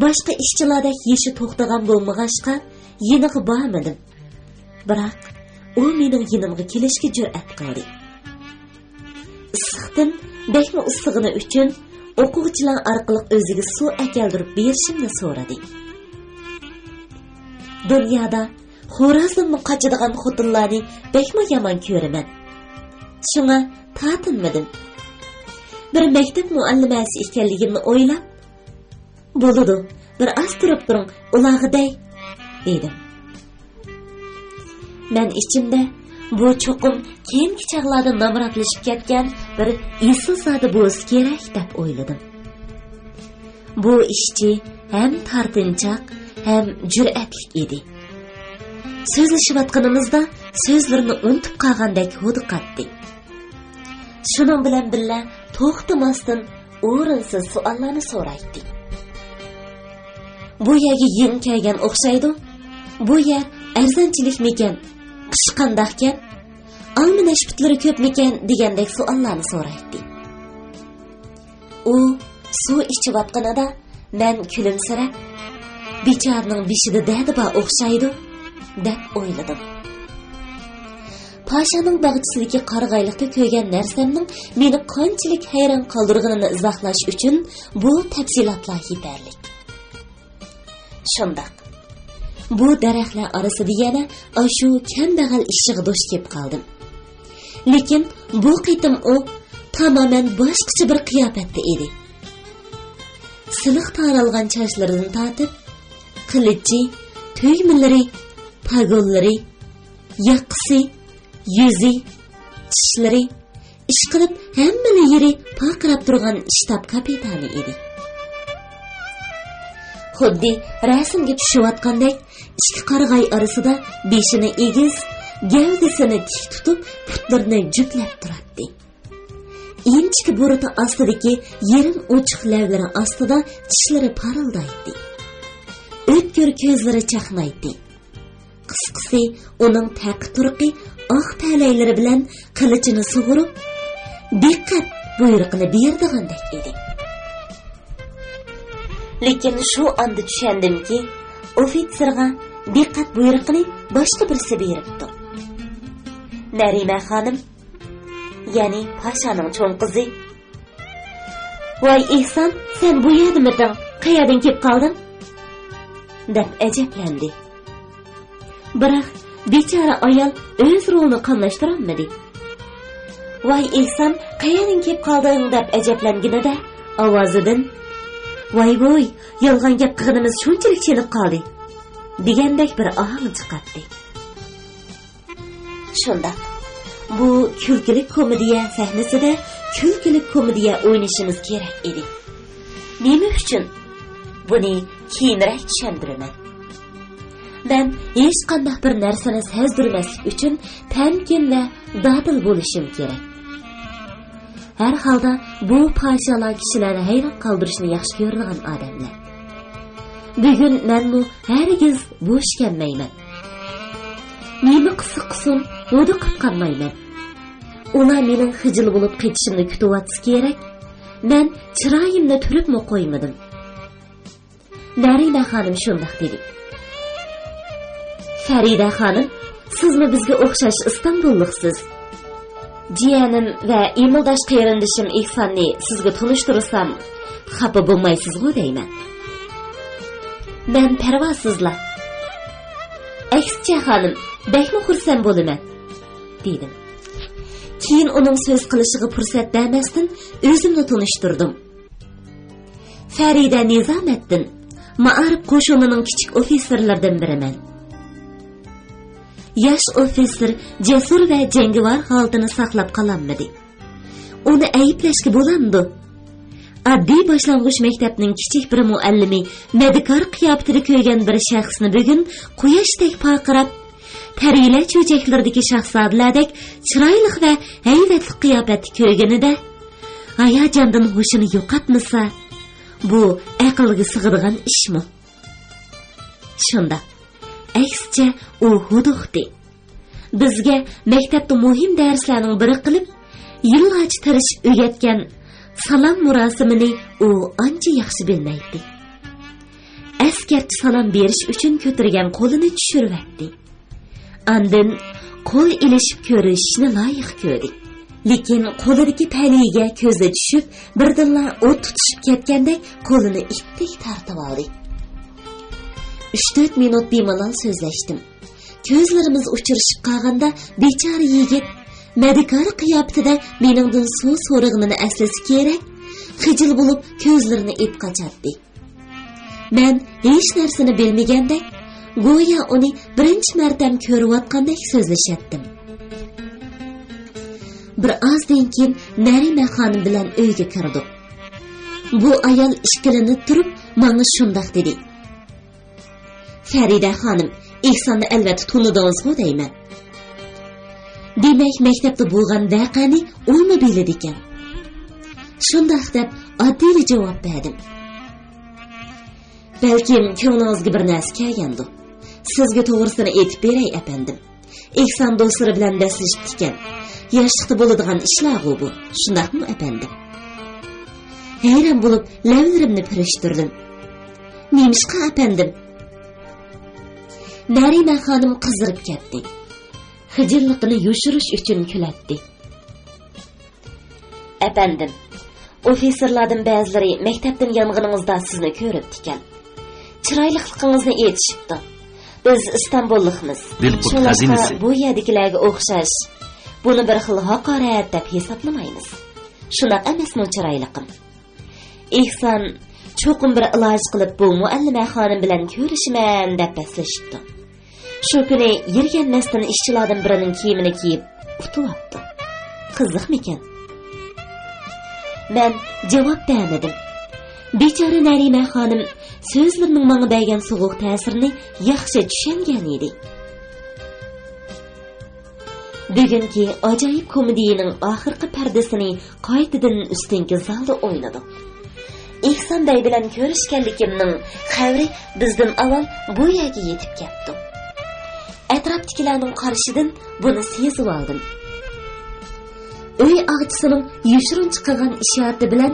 باشقا ئىشچىلاردەك يېشى توختىغان بولمىغاچقا، يېنىغا بارمىدىم. بىراق، ئۇ مېنىڭ يېنىمغا كېلىشكە جۈرئەت قىلدى. ئىسسىقتىن بەكمۇ ئىسسىغىنى ئۈچۈن، ئوقۇغۇچىلار ئارقىلىق ئۆزىگە سۇ ئەكەلدۈرۈپ بېرىشىمنى سورىدى. دۇنيادا خورازدىنمۇ قاچىدىغان خوتۇنلارنى بەكمۇ يامان كۆرىمەن. شۇڭا تارتىنمىدىم. بىر مەكتەپ مۇئەللىمەسى ئىكەنلىكىمنى ئويلاپ، «بولىدۇ، بىر ئاز تۇرۇپ تۇرۇڭ، ئۇلارغا دەي» دېدىم. مەن ئىچىمدە، «بۇ چوقۇم كېيىنكى چاغلاردا نامراتلىشىپ كەتكەن بىر ئېسىلزادە بولسا كېرەك» دەپ ئويلىدىم. بۇ ئىشچى ھەم تارتىنچاق، ھەم جۈرئەتلىك ئىدى. سۆزلىشىۋاتقىنىمىزدا سۆزلىرىنى ئۇنتۇپ قالغاندەك ھودۇقاتتى. شۇنىڭ بىلەن بىللە، توختىماستىن ئورۇنسىز سوئاللارنى سورايتتى. «بۇ يەرگە يېڭى كەلگەن ئوخشايدۇ. بۇ يەر ئەرزانچىلىكمىكەن؟ قىشى قانداقكەن؟ ئالما نەشپۈتلىرى كۆپمىكەن؟» دېگەندەك سوئاللارنى سورايتتى. ئۇ سۇ ئىچىۋاتقىنىدا، مەن كۈلۈمسىرەپ، «بىچارىنىڭ بېشىدا دەردى بار ئوخشايدۇ» دەپ ئويلىدىم. پاشانىڭ باغچىسىدىكى قارىغايلىقتا كۆرگەن نەرسەمنىڭ مېنى قانچىلىك ھەيران قالدۇرغىنىنى ئىزاھلاش ئۈچۈن بۇ تەپسىلاتلار يېتەرلىك. شۇنداق. بۇ دەرەخلەر ئارىسىدا يەنە ئاشۇ كەمبەغەل ئىششىغا دۇچ كېلىپ قالدىم. لېكىن بۇ قېتىم ئۇ تامامەن باشقىچە بىر قىياپەتتە ئىدى. سىلىق تارالغان چاچلىرىدىن تارتىپ، قىلىچى، تۈگمىلىرى، پاگونلىرى، ياقىسى، يۈزى، چىشلىرى، ئىشقىلىپ ھەممىلا يېرى پارقىراپ تۇرغان شتاب كاپىتانى ئىدى. خۇددى رەسىمگە چۈشۈۋاتقاندەك، ئىككى قارىغاي ئارىسىدا بېشىنى ئېگىز، گەۋدىسىنى تىك تۇتۇپ، پۇتلىرىنى جۈپلەپ تۇراتتى. ئىنچىكە بۇرۇتى ئاستىدىكى يېرىم ئوچۇق لەۋلىرى ئاستىدا چىشلىرى پارىلدايتتى. ئۆتكۈر كۆزلىرى چاقنايتتى. قىسقىسى، ئۇنىڭ تەقى تۇرقى ئاق تەلەيلىرى بىلەن قىلىچىنى سۇغۇرۇپ، «دىققەت» بۇيرۇقىنى بېرىدىغاندەك ئىدى. لېكىن شۇ ئاندا چۈشەندىمكى، ئوفىتسېرغا «دىققەت» بۇيرۇقىنى باشقا بىرسى بېرىپتۇ. نەرىمە خانىم، يەنى پاشانىڭ چوڭ قىزى، «ۋاي ئېھسان، سەن بۇ يەردىمىدىڭ؟ قەيەردىن كېلىپ قالدىڭ؟» دەپ ئەجەبلەندى. بىراق، بىچارە ئايال ئۆز رولىنى قاملاشتۇرالمىدى. «ۋاي ئېھسان، قەيەردىن كېلىپ قالدىڭ؟» دەپ ئەجەبلەنگىنىدە، ئاۋازىدىن، «ۋاي ۋوي، يالغان گەپ قىلغىنىمىز شۇنچىلىك چېنىپ قالدى» دېگەندەك بىر ئاھاڭ چىقاتتى. شۇنداق. بۇ كۈلكىلىك كومېدىيە سەھنىسىدە كۈلكىلىك كومېدىيە ئوينىشىمىز كېرەك ئىدى. نېمە ئۈچۈن؟ بۇنى كېيىنرەك چۈشەندۈرىمەن. مەن ھېچقانداق بىر نەرسىنى سەزدۈرمەسلىك ئۈچۈن تەمكىن ۋە دادىل بولۇشۇم كېرەك. ھەر ھالدا بۇ پاشالار كىشىلەرنى ھەيران قالدۇرۇشنى ياخشى كۆرىدىغان ئادەملەر. بۈگۈن مەنمۇ ھەرگىز بوش كەلمەيمەن. نېمە قىلسا قىلسۇن، ھودۇقۇپ قالمايمەن. ئۇلار مېنىڭ خىجىل بولۇپ قېچىشىمنى كۈتۈۋاتسا كېرەك، مەن چىرايىمنى تۈرۈپمۇ قويمىدىم. نەرىمە خانىم شۇنداق دېدى. فەرىدە خانىم، سىزمۇ بىزگە ئوخشاش ئىستانبۇللۇقسىز. جىيەنىم ۋە ئىمىلداش قېرىندىشىم ئېھساننى سىزگە تونۇشتۇرسام، خاپا بولمايسىزغۇ دەيمەن. مەن پەرۋاسىزلا. ئەكسىچە خانىم، بەكمۇ خۇرسەن بولىمەن، دېدىم. كېيىن ئۇنىڭ سۆز قىلىشىغا پۇرسەت بەرمەستىن، ئۆزۈمنى تونۇشتۇردۇم. فەرىدە نىزامەتدىن، مائارىپ قوشۇنىنىڭ كىچىك ئوفىتسېرلىرىدىن بىرىمەن. ياش ئوفىتسېر جەسۇر ۋە جەڭگىۋار ھالىتىنى ساقلاپ قالالمىدى. ئۇنى ئەيىبلەشكە بولامدۇ؟ ئاددىي باشلانغۇچ مەكتەپنىڭ كىچىك بىر مۇئەللىمى مەدىكار قىياپىتىدە كۆرگەن بىر شەخسنى بۈگۈن قۇياشتەك پارقىراپ، پەرىلەر چۆچەكلىرىدىكى شاھزادىلەردەك چىرايلىق ۋە ھەيۋەتلىك قىياپەتتە كۆرگىنىدە، ھاياجاندىن ھوشىنى يوقاتمىسا، بۇ ئەقىلگە سىغىدىغان ئىشمۇ؟ شۇنداق. ئەكسىچە، ئۇ ھودۇقتى. بىزگە مەكتەپتە مۇھىم دەرسلەرنىڭ بىرى قىلىپ، يىللارچە تىرىشىپ ئۆگەتكەن سالام مۇراسىمىنى ئۇ ئانچە ياخشى بىلمەيتتى. ئەسكەرتىپ سالام بېرىش ئۈچۈن كۆتۈرگەن قولىنى چۈشۈرۈۋەتتى. ئاندىن قول ئېلىشىپ كۆرۈشۈشنى لايىق كۆردى. لېكىن قولىدىكى تەلىيىگە كۆزى چۈشۈپ، بىردىنلا ئوت تۇتۇشۇپ كەتكەندەك قولىنى ئىتتىك تارتىۋالدى. ئۈچ-تۆت مىنۇت بىمالال سۆزلەشتىم. كۆزلىرىمىز ئۇچرىشىپ قالغاندا، بىچارە يىگىت مەدىكارە قىياپىتىدە مېنىڭدىن سۇ سورىغىنىنى ئەسلىسە كېرەك، خىجىل بولۇپ كۆزلىرىنى ئېتىپ قاچاتتى. مەن ھېچ نەرسىنى بىلمىگەندەك، گويا ئۇنى بىرىنچى مەرتەم كۆرۈۋاتقاندەك سۆزلىشەتتىم. بىر ئازدىن كېيىن نەرىمە خانىم بىلەن ئۆيگە كىردۇق. بۇ ئايال ئىككىلىنىپ تۇرۇپ ماڭا شۇنداق دېدى: «فەرىدە خانىم، ئېھساننى ئەلۋەتتە تونۇدىڭىزغۇ دەيمەن.» دېمەك، مەكتەپتە بولغان ۋەقەنى ئۇمۇ بىلىدىكەن. شۇنداق دەپ ئاددىيلا جاۋاب بەردىم. بەلكىم كۆڭلىڭىزگە بىر نەرسە كەلگەندۇ. سىزگە توغرىسىنى ئېيتىپ بېرەي، ئەپەندىم. ئېھسان دوستلىرى بىلەن بەسلىشىپتىكەن. ياشلىقتا بولىدىغان ئىشلارغۇ بۇ. شۇنداقمۇ، ئەپەندىم؟ ھەيران بولۇپ، لەۋلىرىمنى پۈرۈشتۈردۈم. نېمىشقا، ئەپەندىم؟ نەرىمە خانىم قىزىرىپ كەتتى. خىجىللىقىنى يوشۇرۇش ئۈچۈن كۈلەتتى. ئەپەندىم، ئوفىتسېرلاردىن بەزىلىرى مەكتەپتىن يانغىنىڭىزدا سىزنى كۆرۈپتىكەن. چىرايلىقلىقىڭىزنى ئېيتىشىپتۇ. بىز ئىستانبۇللۇقمىز. دىلقۇت شۇڭلاشقا خەزىنىسى. بۇ يەردىكىلەرگە ئوخشاش، بۇنى بىر خىل ھاقارەت دەپ ھېسابلىمايمىز. شۇنداق ئەمەسمۇ، چىرايلىقىم؟ ئېھسان چوقۇم بىر ئىلاج قىلىپ، بۇ مۇئەللىمە خانىم بىلەن كۆرۈشىمەن دەپ بەسلىشىپتۇ. شۇ كۈنى يىرگەنمەستىن ئىشچىلارنىن بىرىنىڭ كىيىمىنى كىيىپ ئۇتۇۋاپتۇ. قىزىقمىكەن؟ مەن جاۋاب بەرمىدىم. بىچارە نەرىمە خانىم سۆزلىرىنىڭ ماڭا بەرگەن سوغۇق تەسىرىنى ياخشى چۈشەنگەن ئىدى. بۈگۈنكى ئاجايىپ كومېدىيىنىڭ ئاخىرقى پەردىسىنى قايتىدىن ئۈستۈنكى زالدا ئوينىدۇق. ئېھسان بەگ بىلەن كۆرۈشكەنلىكىمنىڭ خەۋىرى بىزدىن ئاۋۋال بۇ يەرگە يېتىپ كەپتۇ. ئەتراپتىكىلەرنىڭ قارىشىدىن بۇنى سېزىۋالدىم. ئۆي ئاغىچىسىنىڭ يوشۇرۇن چىقىرغان ئىشارىتى بىلەن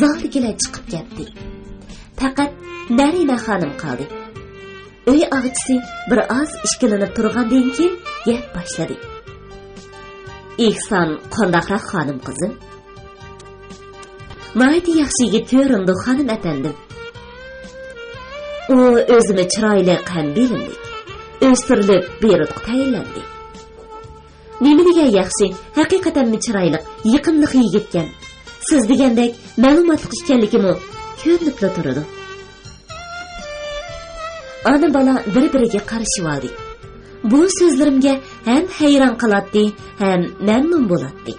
زالدىكىلەر چىقىپ كەتتى. پەقەت نەرىمە خانىم قالدى. ئۆي ئاغىچىسى بىر ئاز ئىككىلىنىپ تۇرغاندىن كېيىن گەپ باشلىدى. ئېھسان قانداقراق خانىم قىزىم؟ ناھايىتى ياخشى يىگىت كۆرۈنىدۇ خانىم ئەپەندىم. ئۇ ئۆزىمۇ چىرايلىق ھەم بىلىملىك. ئۆستۈرۈلۈپ بېيرۇتقا تەيىنلەندى. نېمە دېگەن ياخشى، ھەقىقەتەنمۇ چىرايلىق، يېقىملىق يىگىتكەن. سىز دېگەندەك مەلۇماتلىق ئىكەنلىكىمۇ كۆرۈنۈپلا تۇرىدۇ. ئانا-بالا بىر-بىرىگە قارىشىۋالدى. بۇ سۆزلىرىمگە ھەم ھەيران قالاتتى، ھەم مەمنۇن بولاتتى.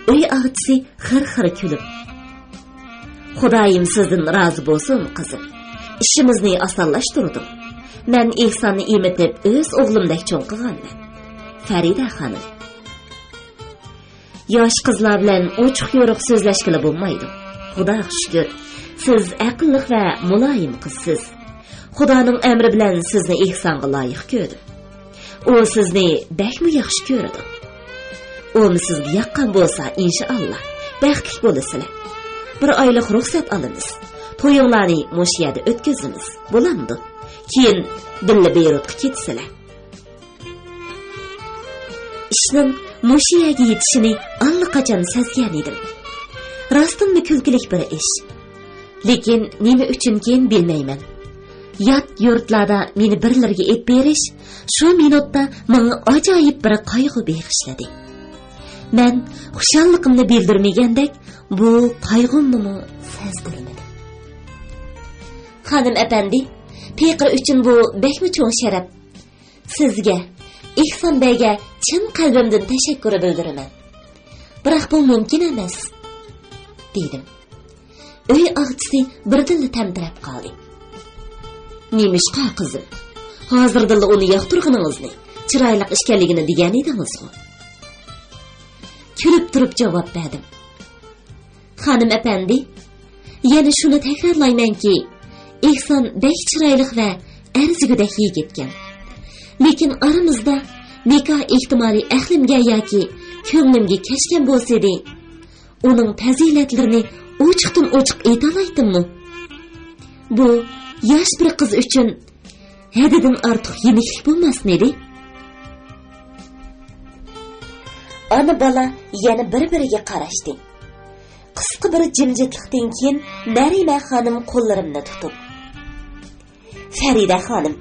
ئۆي ئاغىچىسى خىر-خىر كۈلۈپ، «خۇدايىم سىزدىن رازى بولسۇن، قىزىم. ئىشىمىزنى ئاسانلاشتۇردۇڭ. مەن ئېھساننى ئېمىتىپ، ئۆز ئوغلۇمدەك چوڭ قىلغانمەن. فەرىدە خانىم.» ياش قىزلار بىلەن ئوچۇق-يورۇق سۆزلەشكىلى بولمايدۇ. خۇداغا شۈكۈر، سىز ئەقىللىق ۋە مۇلايىم قىزسىز. خۇدانىڭ ئەمرى بىلەن سىزنى ئېھسانغا لايىق كۆردۈم. ئۇ سىزنى بەكمۇ ياخشى كۆرىدۇ. ئۇمۇ سىزگە ياققان بولسا، ئىنشائاللا، بەختلىك بولىسىلەر. بىر ئايلىق رۇخسەت ئالىمىز. تويۇڭلارنى مۇشۇ يەردە ئۆتكۈزىمىز. بولامدۇ؟ كېيىن بىللە بېيرۇتقا كېتىسىلەر. ئىشنىڭ مۇشۇ يەرگە يېتىشىنى ئاللىقاچان سەزگەن ئىدىم. راستتىنمۇ كۈلكىلىك بىر ئىش. لېكىن نېمە ئۈچۈنكىن بىلمەيمەن. يات يۇرتلاردا مېنى بىرلىرىگە ئېلىپ بېرىش شۇ مىنۇتتا ماڭا ئاجايىپ بىر قايغۇ بېغىشلىدى. مەن خۇشاللىقىمنى بىلدۈرمىگەندەك، بۇ قايغۇمنىمۇ سەزدۈرمىدىم. خانىم ئەپەندى، پېقىر ئۈچۈن بۇ بەكمۇ چوڭ شەرەپ. سىزگە، ئېھسان بەگە چىن قەلبىمدىن تەشەككۈر بىلدۈرىمەن. بىراق بۇ مۇمكىن ئەمەس، دېدىم. ئۆي ئاغىچىسى بىردىنلا تەمتىرەپ قالدى. نېمىشقا، قىزىم؟ ھازىردىنلا ئۇنى ياقتۇرغىنىڭىزنى، چىرايلىق ئىكەنلىكىنى دېگەنىدىڭىزغۇ؟ كۈلۈپ تۇرۇپ جاۋاب بەردىم. خانىم ئەپەندى، يەنە شۇنى تەكرارلايمەنكى، ئېھسان بەك چىرايلىق ۋە ئەرزىگۈدەك يىگىتكەن. لېكىن ئارىمىزدا نىكاھ ئېھتىمالى ئەقلىمگە ياكى كۆڭلۈمگە كەچكەن بولسىدى، ئۇنىڭ پەزىلەتلىرىنى ئوچۇقتىن ئوچۇق ئېيتالايتتىممۇ؟ بۇ ياش بىر قىز ئۈچۈن ھەددىدىن ئارتۇق يېنىكلىك بولماسمىدى؟ ئانا-بالا يەنە بىر-بىرىگە قاراشتى. قىسقا بىر جىمجىتلىقتىن كېيىن نەرىمە خانىم قوللىرىمنى تۇتۇپ، «فەرىدە خانىم،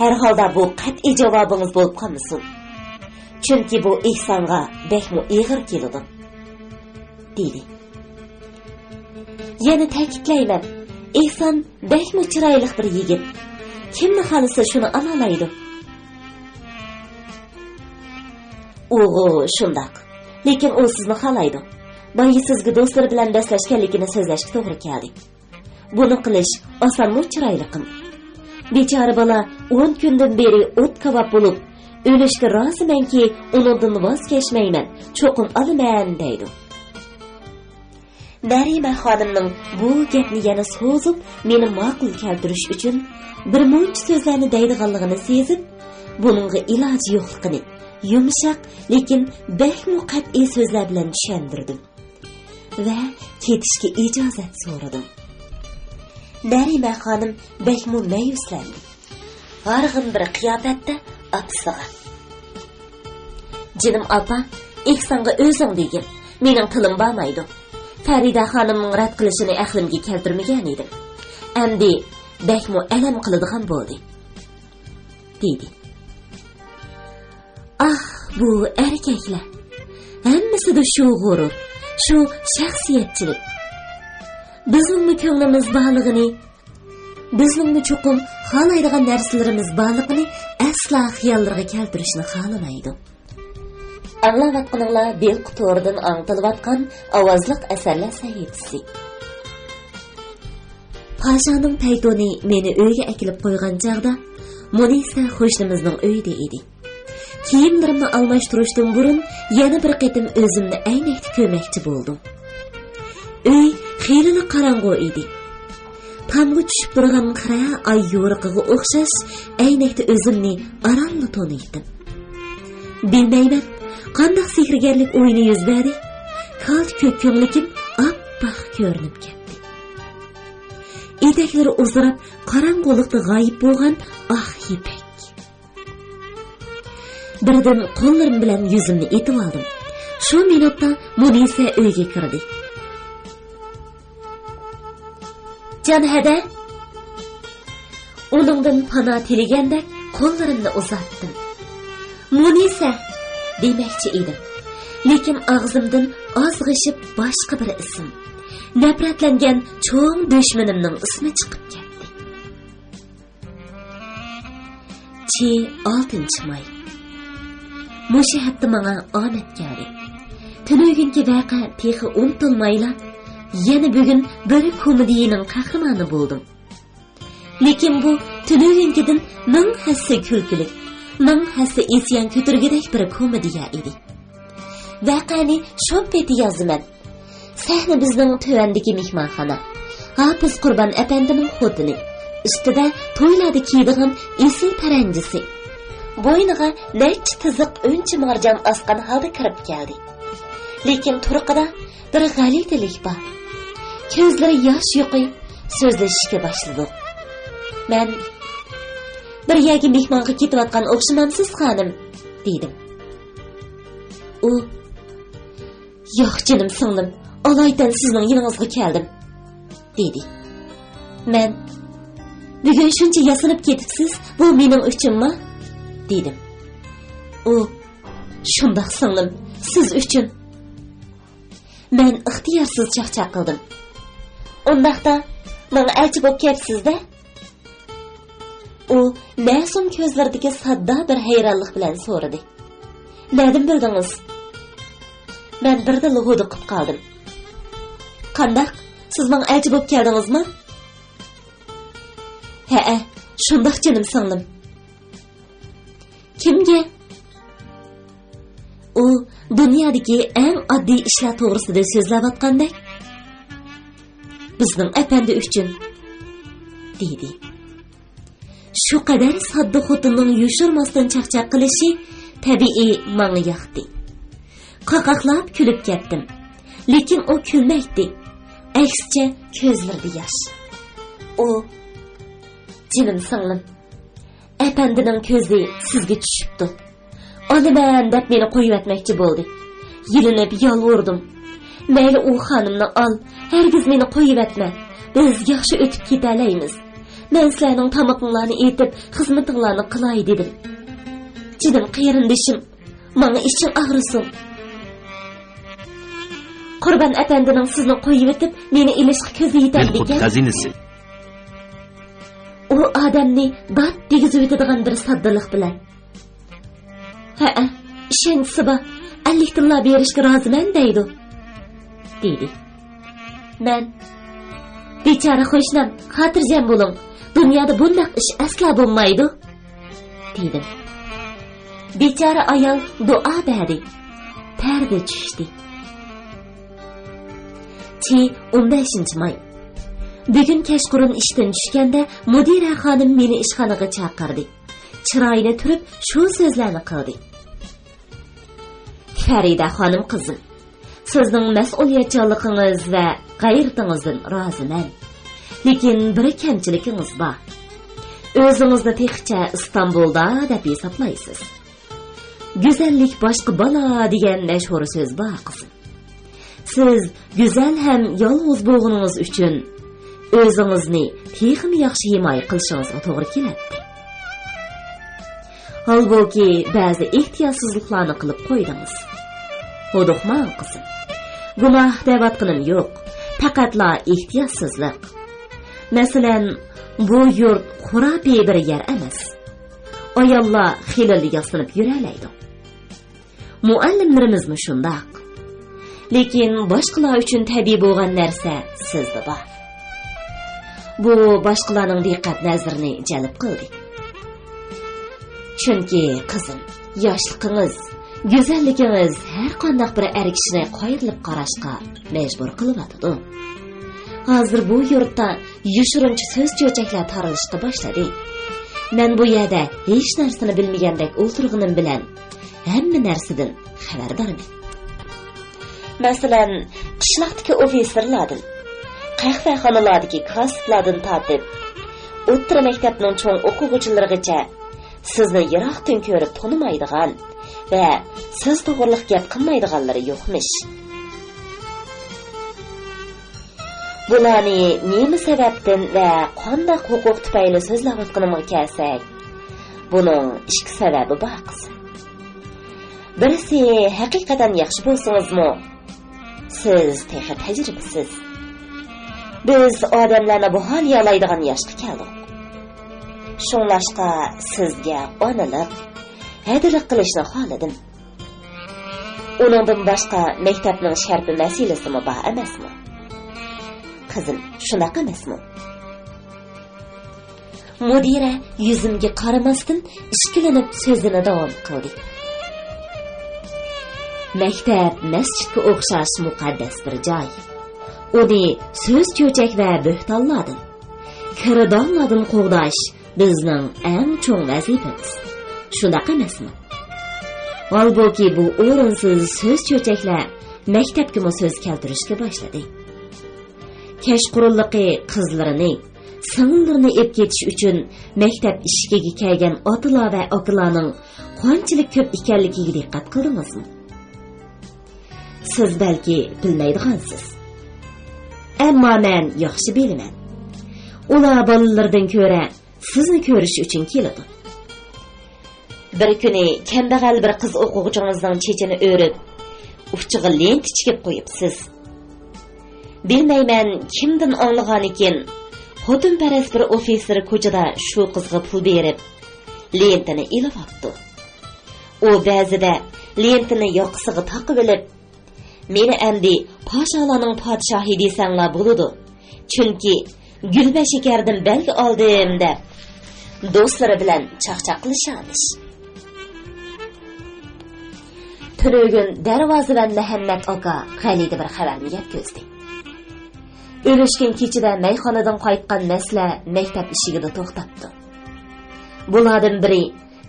ھەر ھالدا بۇ قەتئىي جاۋابىڭىز بولۇپ قالمىسۇن. چۈنكى بۇ ئېھسانغا بەكمۇ ئېغىر كېلىدۇ» دېدى. يەنە تەكىتلەيمەن، ئېھسان بەكمۇ چىرايلىق بىر يىگىت. كىمنى خالىسا شۇنى ئالالايدۇ. ئۇغۇ، شۇنداق. لېكىن ئۇ سىزنى خالايدۇ. بايا سىزگە دوستلىرى بىلەن بەسلەشكەنلىكىنى سۆزلەشكە توغرا كەلدى. بۇنى قىلىش ئاسانمۇ، چىرايلىقىم؟ بىچارە بالا ئون كۈندىن بېرى ئوت كاۋاپ بولۇپ، ئۆلۈشكە رازىمەنكى، ئۇنىڭدىن ۋاز كەچمەيمەن، چوقۇم ئالىمەن دەيدۇ. نەرىمە خانىمنىڭ بۇ گەپنى يەنە سوزۇپ، مېنى ماقۇل كەلتۈرۈش ئۈچۈن بىر مۇنچە سۆزلەرنى دەيدىغانلىقىنى سېزىپ، بۇنىڭغا ئىلاجى يوقلۇقىنى يۇمشاق، لېكىن بەكمۇ قەتئىي سۆزلەر بىلەن چۈشەندۈردۈم ۋە كېتىشكە ئىجازەت سورىدىم. نەرىمە خانىم بەكمۇ مەيۈسلەندى. ھارغىن بىر قىياپەتتە ئاپىسىغا: «جېنىم ئاپا، ئېھسانغا ئۆزۈڭ دېگىن، مېنىڭ تىلىم بارمايدۇ. پەرىدە خانىمنىڭ رەت قىلىشىنى ئەقلىمگە كەلتۈرمىگەن ئىدىم. ئەمدى بەكمۇ ئەلەم قىلىدىغان بولدى» دېدى. ئاھ، بۇ ئەركەكلەر! ھەممىسىدە شۇ غۇرۇر، شۇ شەخسىيەتچىلىك. بىزنىڭمۇ كۆڭلىمىز بارلىقىنى، بىزنىڭمۇ چوقۇم خالايدىغان نەرسىلىرىمىز بارلىقىنى ئەسلا خىياللىرىغا كەلتۈرۈشنى خالىمايدۇ. ئاڭلاۋاتقىنىڭلار بىلقا تورىدىن ئاڭلىتىلىۋاتقان ئاۋازلىق ئەسەرلەر سەھىپىسى. پاشانىڭ پەيتۇنى مېنى ئۆيگە ئەكېلىپ قويغان چاغدا، مۇنىسە قوشنىمىزنىڭ ئۆيىدە ئىدى. كىيىملىرىمنى ئالماشتۇرۇشتىن بۇرۇن يەنە بىر قېتىم ئۆزۈمنى ئەينەكتە كۆرمەكچى بولدۇم. ئۆي خېلىلا قاراڭغۇ ئىدى. تامغا چۈشۈپ تۇرغان خىرە ئاي يورۇقىغا ئوخشاش ئەينەكتە ئۆزۈمنى ئارانلا تونۇيتتىم. بىلمەيمەن، قانداق سېھىرگەرلىك ئويۇنى يۈز بەردى. كالتە كۆك كۆڭلىكىم ئاپئاق كۆرۈنۈپ كەتتى. ئېتەكلىرى ئۇزىراپ، قاراڭغۇلۇقتا غايىب بولغان ئاق يىپەك. بىردىن قوللىرىم بىلەن يۈزۈمنى ئېتىۋالدىم. شۇ مىنۇتتا مۇنىسە ئۆيگە كىردى. جان ھەدە! ئۇنىڭدىن پانا تىلىگەندەك قوللىرىمنى ئۇزاتتىم. مۇنىسە! دېمەكچى ئىدىم. لېكىن ئاغزىمدىن ئازغىشىپ باشقا بىر ئىسىم، نەپرەتلەنگەن چوڭ دۈشمىنىمنىڭ ئىسمى چىقىپ كەتتى. چى، ئالتىنچى ماي. مۇشۇ ھەپتە ماڭا ئامەت كەلدى. تۈنۈگۈنكى ۋەقە تېخى ئۇنتۇلمايلا، يەنە بۈگۈن بىر كومېدىيىنىڭ قەھرىمانى بولدۇم. لېكىن بۇ تۈنۈگۈنكىدىن مىڭ ھەسسە كۈلكىلىك، مىڭ ھەسسە ئىسيان كۆتۈرگۈدەك بىر كومېدىيە ئىدى. ۋەقەنى شۇ پېتى يازىمەن. سەھنە بىزنىڭ تۆۋەندىكى مېھمانخانا. ھاپىز قۇربان ئەپەندىنىڭ خوتۇنى. ئۈستىدە تويلاردا كىيىدىغان ئېسىل پەرەنجىسى. بوينىغا نەچچە تىزىق ئۈنچە مارجان ئاسقان ھالدا كىرىپ كەلدى. لېكىن تۇرقىدا بىر غەلىتىلىك بار. كۆزلىرى ياش يۇقى، سۆزلىشىشكە باشلىدۇق. مەن: «بىر يەرگە مېھمانغا كېتىۋاتقان ئوخشىمامسىز، خانىم؟» دېدىم. ئۇ: «ياق، جېنىم سىڭلىم، ئالايىتەن سىزنىڭ يېنىڭىزغا كەلدىم» دېدى. مەن: «بۈگۈن شۇنچە ياسىنىپ كېتىپسىز، بۇ مېنىڭ ئۈچۈنما؟» دېدىم. ئۇ: «شۇنداق سىڭلىم، سىز ئۈچۈن.» مەن ئىختىيارسىز چاقچاق قىلدىم. «ئۇنداقتا، ماڭا ئەلچى بولۇپ كەپسىز-دە؟» ئۇ مەسۇم كۆزلىرىدىكى ساددا بىر ھەيرانلىق بىلەن سورىدى. «نەدىن بىلدىڭىز؟» مەن بىردىنلا ھودۇقۇپ قالدىم. «قانداق؟ سىز ماڭا ئەلچى بولۇپ كەلدىڭىزمۇ؟» «ھەئە، شۇنداق، جېنىم سىڭلىم.» «كىمگە؟» ئۇ دۇنيادىكى ئەڭ ئاددىي ئىشلار توغرىسىدا سۆزلەۋاتقاندەك. «بىزنىڭ ئەپەندى ئۈچۈن» دېدى. شۇ قەدەر ساددا خوتۇننىڭ يوشۇرماستىن چاقچاق قىلىشى تەبىئىي ماڭا ياقتى. قاقاقلاپ كۈلۈپ كەتتىم. لېكىن ئۇ كۈلمەيتتى. ئەكسىچە، كۆزلىرىدە ياش. ئۇ، جېنىم سىڭلىم، ئەپەندىنىڭ كۆزى سىزگە چۈشۈپتۇ. ئالىمەن دەپ مېنى قويۇۋەتمەكچى بولدى. يېلىنىپ يالۋۇردۇم. مەيلى ئۇ خانىمنى ئال، ھەرگىز مېنى قويۇۋەتمە. بىز ياخشى ئۆتۈپ كېتەلەيمىز. مەن سىلەرنىڭ تامىقىڭلارنى ئېتىپ، خىزمىتىڭلارنى قىلاي، دېدىم. جېنىم قېرىندىشىم، ماڭا ئىچىڭ ئاغرىسۇن. قۇربان ئەپەندىنىڭ سىزنى قويۇۋېتىپ، مېنى ئېلىشقا كۆزى يېتەمدىكەن؟ ئۇ ئادەمنى دات دېگۈزۈۋېتىدىغان بىر ساددىلىق بىلەن. ھەئە، ئىشەنچىسى بار، ئەللىك تىللا بېرىشكە رازىمەن دەيدۇ، دېدى. مەن، بىچارە قوشنام، خاتىرجەم بولۇڭ، دۇنيادا بۇنداق ئىش ئەسلا بولمايدۇ، دېدىم. بىچارە ئايال دۇئا بەردى. پەردە چۈشتى. چى، ئون بەشىنچى ماي. بۈگۈن كەچقۇرۇن ئىشتىن چۈشكەندە مۇدىرە خانىم مېنى ئىشخانىغا چاقىردى. چىرايىنى تۈرۈپ شۇ سۆزلەرنى قىلدى. فەرىدە خانىم قىزىم، سىزنىڭ مەسئۇلىيەتچانلىقىڭىز ۋە غەيرىتىڭىزدىن رازىمەن. لېكىن بىر كەمچىلىكىڭىز بار. ئۆزىڭىزنى تېخىچە ئىستانبۇلدا دەپ ھېسابلايسىز. گۈزەللىك باشقا بالا دېگەن مەشھۇر سۆز بار، قىزىم. سىز گۈزەل ھەم يالغۇز بولغىنىڭىز ئۈچۈن ئۆزىڭىزنى تېخىمۇ ياخشى ھىمايە قىلىشىڭىزغا توغرا كېلەتتى. ھالبۇكى، بەزى ئېھتىياتسىزلىقلارنى قىلىپ قويدىڭىز. ھودۇقماڭ، قىزىم. گۇناھ دەۋاتقىنىم يوق، پەقەتلا ئېھتىياتسىزلىق. مەسىلەن، بۇ يۇرت خۇراپىي بىر يەر ئەمەس. ئاياللار خېلىلا ياسىنىپ يۈرەلەيدۇ. مۇئەللىملىرىمىزمۇ شۇنداق. لېكىن باشقىلار ئۈچۈن تەبىئىي بولغان نەرسە سىزدە بار. بۇ باشقىلارنىڭ دىققەت نەزىرىنى جەلپ قىلدى. چۈنكى، قىزىم، ياشلىقىڭىز، گۈزەللىكىڭىز ھەر قانداق بىر ئەر كىشىنى قايرىلىپ قاراشقا مەجبۇر قىلىۋاتىدۇ. ھازىر بۇ يۇرتتا يوشۇرۇنچە سۆز چۆچەكلەر تارىلىشقا باشلىدى. مەن بۇ يەردە ھېچ نەرسىنى بىلمىگەندەك ئولتۇرغىنىم بىلەن، ھەممە نەرسىدىن خەۋەردارمەن. مەسىلەن، قىشلاقتىكى ئوفىتسېرلاردىن، قەھۋەخانىلاردىكى كاسسىرلاردىن تارتىپ، ئوتتۇرا مەكتەپنىڭ چوڭ ئوقۇغۇچىلىرىغىچە سىزنى يىراقتىن كۆرۈپ تونۇمايدىغان ۋە سىز توغرىلىق گەپ قىلمايدىغانلىرى يوقمىش. بۇلارنى نېمە سەۋەبتىن ۋە قانداق ھوقۇق تۈپەيلى سۆزلەۋاتقىنىمغا كەلسەك، بۇنىڭ ئىككى سەۋەبى بار، قىزىم. بىرسى ھەقىقەتەن ياخشى بولسىڭىزمۇ، سىز تېخى تەجرىبىسىز. بىز ئادەملەرنى باھالىيالايدىغان ياشقا كەلدۇق. شۇڭلاشقا سىزگە ئانىلىق، ھەدىلىك قىلىشنى خالىدىم. ئۇنىڭدىن باشقا مەكتەپنىڭ شەرپى مەسىلىسىمۇ بار ئەمەسمۇ؟ قىزىم، شۇنداق ئەمەسمۇ؟ مۇدىرە يۈزۈمگە قارىماستىن ئىككىلىنىپ سۆزىنى داۋام قىلدى. مەكتەپ مەسچىتكە ئوخشاش مۇقەددەس بىر جاي. ئۇنى سۆز چۆچەك ۋە بۆھتانلاردىن، كىردانلاردىن قوغداش بىزنىڭ ئەڭ چوڭ ۋەزىپىمىز. شۇنداق ئەمەسمۇ؟ ھالبۇكى، بۇ ئورۇنسىز سۆز چۆچەكلەر مەكتەپكىمۇ سۆز كەلتۈرۈشكە باشلىدى. كەچقۇرۇنلۇقى قىزلىرىنى، سىڭىللىرىنى ئېلىپ كېتىش ئۈچۈن مەكتەپ ئىشىكىگە كەلگەن ئاتىلار ۋە ئاكىلارنىڭ قانچىلىك كۆپ ئىكەنلىكىگە دىققەت قىلدىڭىزمۇ؟ سىز بەلكى بىلمەيدىغانسىز. ئەمما مەن ياخشى بىلىمەن. ئۇلار بالىلىرىدىن كۆرە سىزنى كۆرۈش ئۈچۈن كېلىدۇ. بىر كۈنى كەمبەغەل بىر قىز ئوقۇغۇچىڭىزنىڭ چېچىنى ئۆرۈپ، ئۇچىغا لېنتا چىگىپ قويۇپسىز. بىلمەيمەن، كىمدىن ئاڭلىغانىكىن، خوتۇنپەرەس بىر ئوفىتسېر كوچىدا شۇ قىزغا پۇل بېرىپ، لېنتىنى ئېلىۋاپتۇ. ئۇ بەزىدە لېنتىنى ياقىسىغا تاقىۋېلىپ، «مېنى ئەمدى پاشالارنىڭ پادىشاھى دېسەڭلار بولىدۇ، چۈنكى گۈلبەشىكەردىن بەلگە ئالدىم» دەپ، دوستلىرى بىلەن چاقچاق قىلىشارمىش. تۈنۈگۈن دەرۋازىۋەن مەھەممەت ئاكا غەلىتە بىر خەۋەرنى يەتكۈزدى. ئۆلۈشكۈن كېچىدە مەيخانىدىن قايتقان مەسلە مەكتەپ ئىشىكىدە توختاپتۇ. بۇلاردىن بىرى،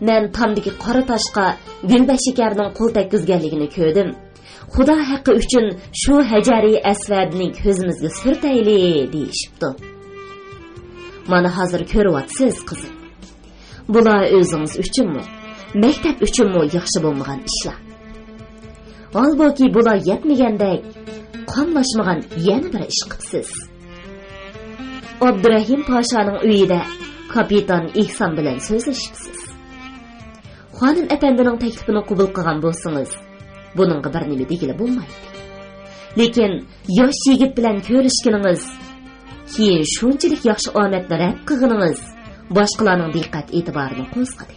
مەن تامدىكى قارا تاشقا گۈلبەشىكەرنىڭ قول تەگكۈزگەنلىكىنى كۆردۈم. «خۇدا ھەققى ئۈچۈن شۇ ھەجەرى ئەسۋەدنى كۆزىمىزگە سۈرتەيلى» دېيىشىپتۇ. مانا ھازىر كۆرۈۋاتىسىز، قىزىم. بۇلار ئۆزىڭىز ئۈچۈنمۇ، مەكتەپ ئۈچۈنمۇ ياخشى بولمىغان ئىشلار. ھالبۇكى، بۇلار يەتمىگەندەك، قاملاشمىغان يەنە بىر ئىش قىپسىز. ئابدۇرەھىم پاشانىڭ ئۆيىدە كاپىتان ئېھسان بىلەن سۆزلىشىپسىز. خانىم ئەپەندىنىڭ تەكلىپىنى قوبۇل قىلغان بولسىڭىز، بۇنىڭغا بىر نېمە دېگىلى بولمايدۇ. لېكىن ياش يىگىت بىلەن كۆرۈشكىنىڭىز، كېيىن شۇنچىلىك ياخشى ئامەتنى رەت قىلغىنىڭىز باشقىلارنىڭ دىققەت ئېتىبارىنى قوزغىدى.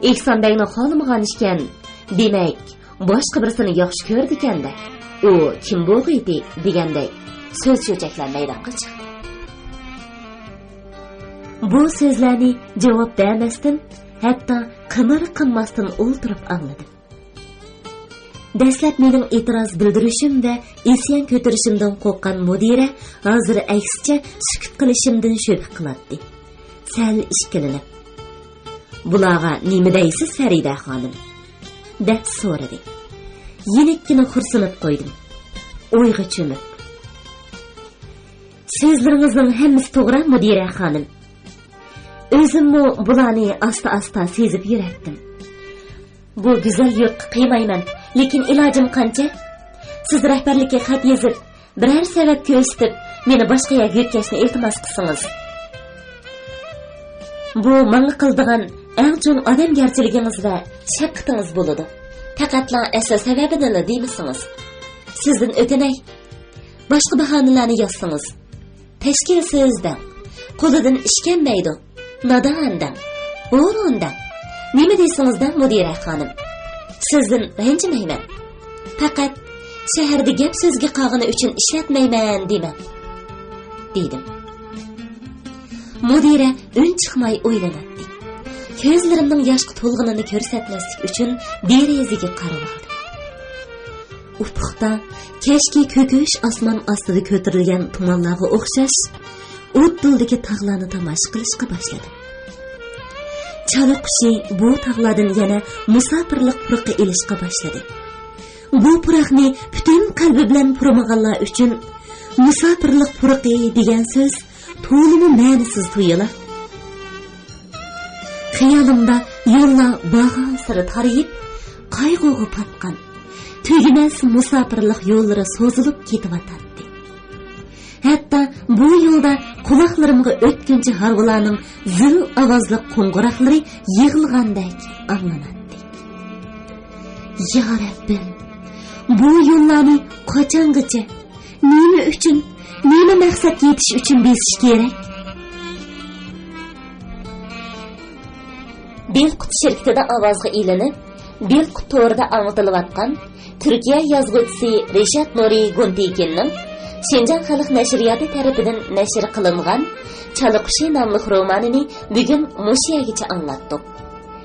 ئېھسان بەگنى خالىمىغان ئىكەن، دېمەك، باشقا بىرسىنى ياخشى كۆرىدىكەن-دە. ئۇ كىم بولغىيتى؟ دېگەندەك سۆز-چۆچەكلەر مەيدانغا چىقتى. بۇ سۆزلەرنى جاۋاب بەرمەستىن، ھەتتا قىمىر قىمماستىن ئولتۇرۇپ ئاڭلىدىم. دەسلەپ مېنىڭ ئېتىراز بىلدۈرۈشۈم ۋە ئىسيان كۆتۈرۈشۈمدىن قورققان مۇدىرە ھازىر ئەكسىچە سۈكۈت قىلىشىمدىن شۈبھە قىلاتتى. سەل ئىككىلىنىپ، «بۇلارغا نېمە دەيسىز، فەرىدە خانىم؟» دەپ سورىدى. يېنىككىنە خورسىنىپ قويدۇم، ئويغا چۆمۈپ. «سۆزلىرىڭىزنىڭ ھەممىسى توغرا، مۇدىرە خانىم. ئۆزۈممۇ بۇلارنى ئاستا-ئاستا سېزىپ يۈرەتتىم. بۇ گۈزەل يۇرتقا قىيمايمەن، لېكىن ئىلاجىم قانچە؟ سىز رەھبەرلىككە خەت يېزىپ، بىرەر سەۋەب كۆرسىتىپ، مېنى باشقا يەرگە يۆتكەشنى ئىلتىماس قىلسىڭىز. بۇ ماڭا قىلىدىغان ئەڭ چوڭ ئادەمگەرچىلىكىڭىز ۋە شەپقىتىڭىز بولىدۇ. پەقەتلا ئەسلى سەۋەبىنىلا دېمىسىڭىز. سىزدىن ئۆتۈنەي، باشقا باھانىلەرنى يازسىڭىز. تەشكىلسىز دەڭ. قولىدىن ئىش كەلمەيدۇ. نادان دەڭ. ھۇرۇن دەڭ. نېمە دېسىڭىز دەڭ، مۇدىرە خانىم. سىزدىن رەنجىمەيمەن. پەقەت شەھەردە گەپ-سۆزگە قالغىنى ئۈچۈن ئىشلەتمەيمەن دېمەڭ» دېدىم. مۇدىرە ئۈن چىقماي ئويلىناتتى. كۆزلىرىمنىڭ ياشقا تولغىنىنى كۆرسەتمەسلىك ئۈچۈن دېرىزىگە قارىۋالدىم. ئۇپۇقتا كەچكى كۆكۈش ئاسمان ئاستىدا كۆتۈرۈلگەن تۇمانلارغا ئوخشاش ئوت دولدىكى تاغلارنى تاماشا قىلىشقا باشلىدىم. چالا قۇشى بۇ تاغلاردىن يەنە مۇساپىرلىق پۇرىقى ئېلىشقا باشلىدى. بۇ پۇراقنى پۈتۈن قەلبى بىلەن پۇرىمىغانلار ئۈچۈن مۇساپىرلىق پۇرىقى دېگەن سۆز تولىمۇ مەنىسىز تۇيۇلاتتى. خىيالىمدا يوللار بارغانسېرى تارىيىپ، قايغۇغا پاتقان، تۈگىمەس مۇساپىرلىق يوللىرى سوزۇلۇپ كېتىۋاتاتتى. ھەتتا بۇ يولدا قۇلاقلىرىمغا ئۆتكۈنچى ھارۋىلارنىڭ زىل ئاۋازلىق قوڭغۇراقلىرى يىغلىغاندەك ئاڭلىناتتى. يا رەببىم، بۇ يوللارنى قاچانغىچە، نېمە ئۈچۈن، نېمە مەقسەتكە يېتىش ئۈچۈن بېسىش كېرەك؟ بىلقۇت شىركىتىدە ئاۋازغا ئېلىنىپ، بىلقۇت تورىدا ئاڭلىتىلىۋاتقان تۈركىيە يازغۇچىسى رىشات نۇرى گۇنتېكىننىڭ شىنجاڭ خەلق نەشرىياتى تەرىپىدىن نەشر قىلىنغان چالا قۇشى ناملىق رومانىنى بۈگۈن مۇشۇ يەرگىچە ئاڭلاتتۇق.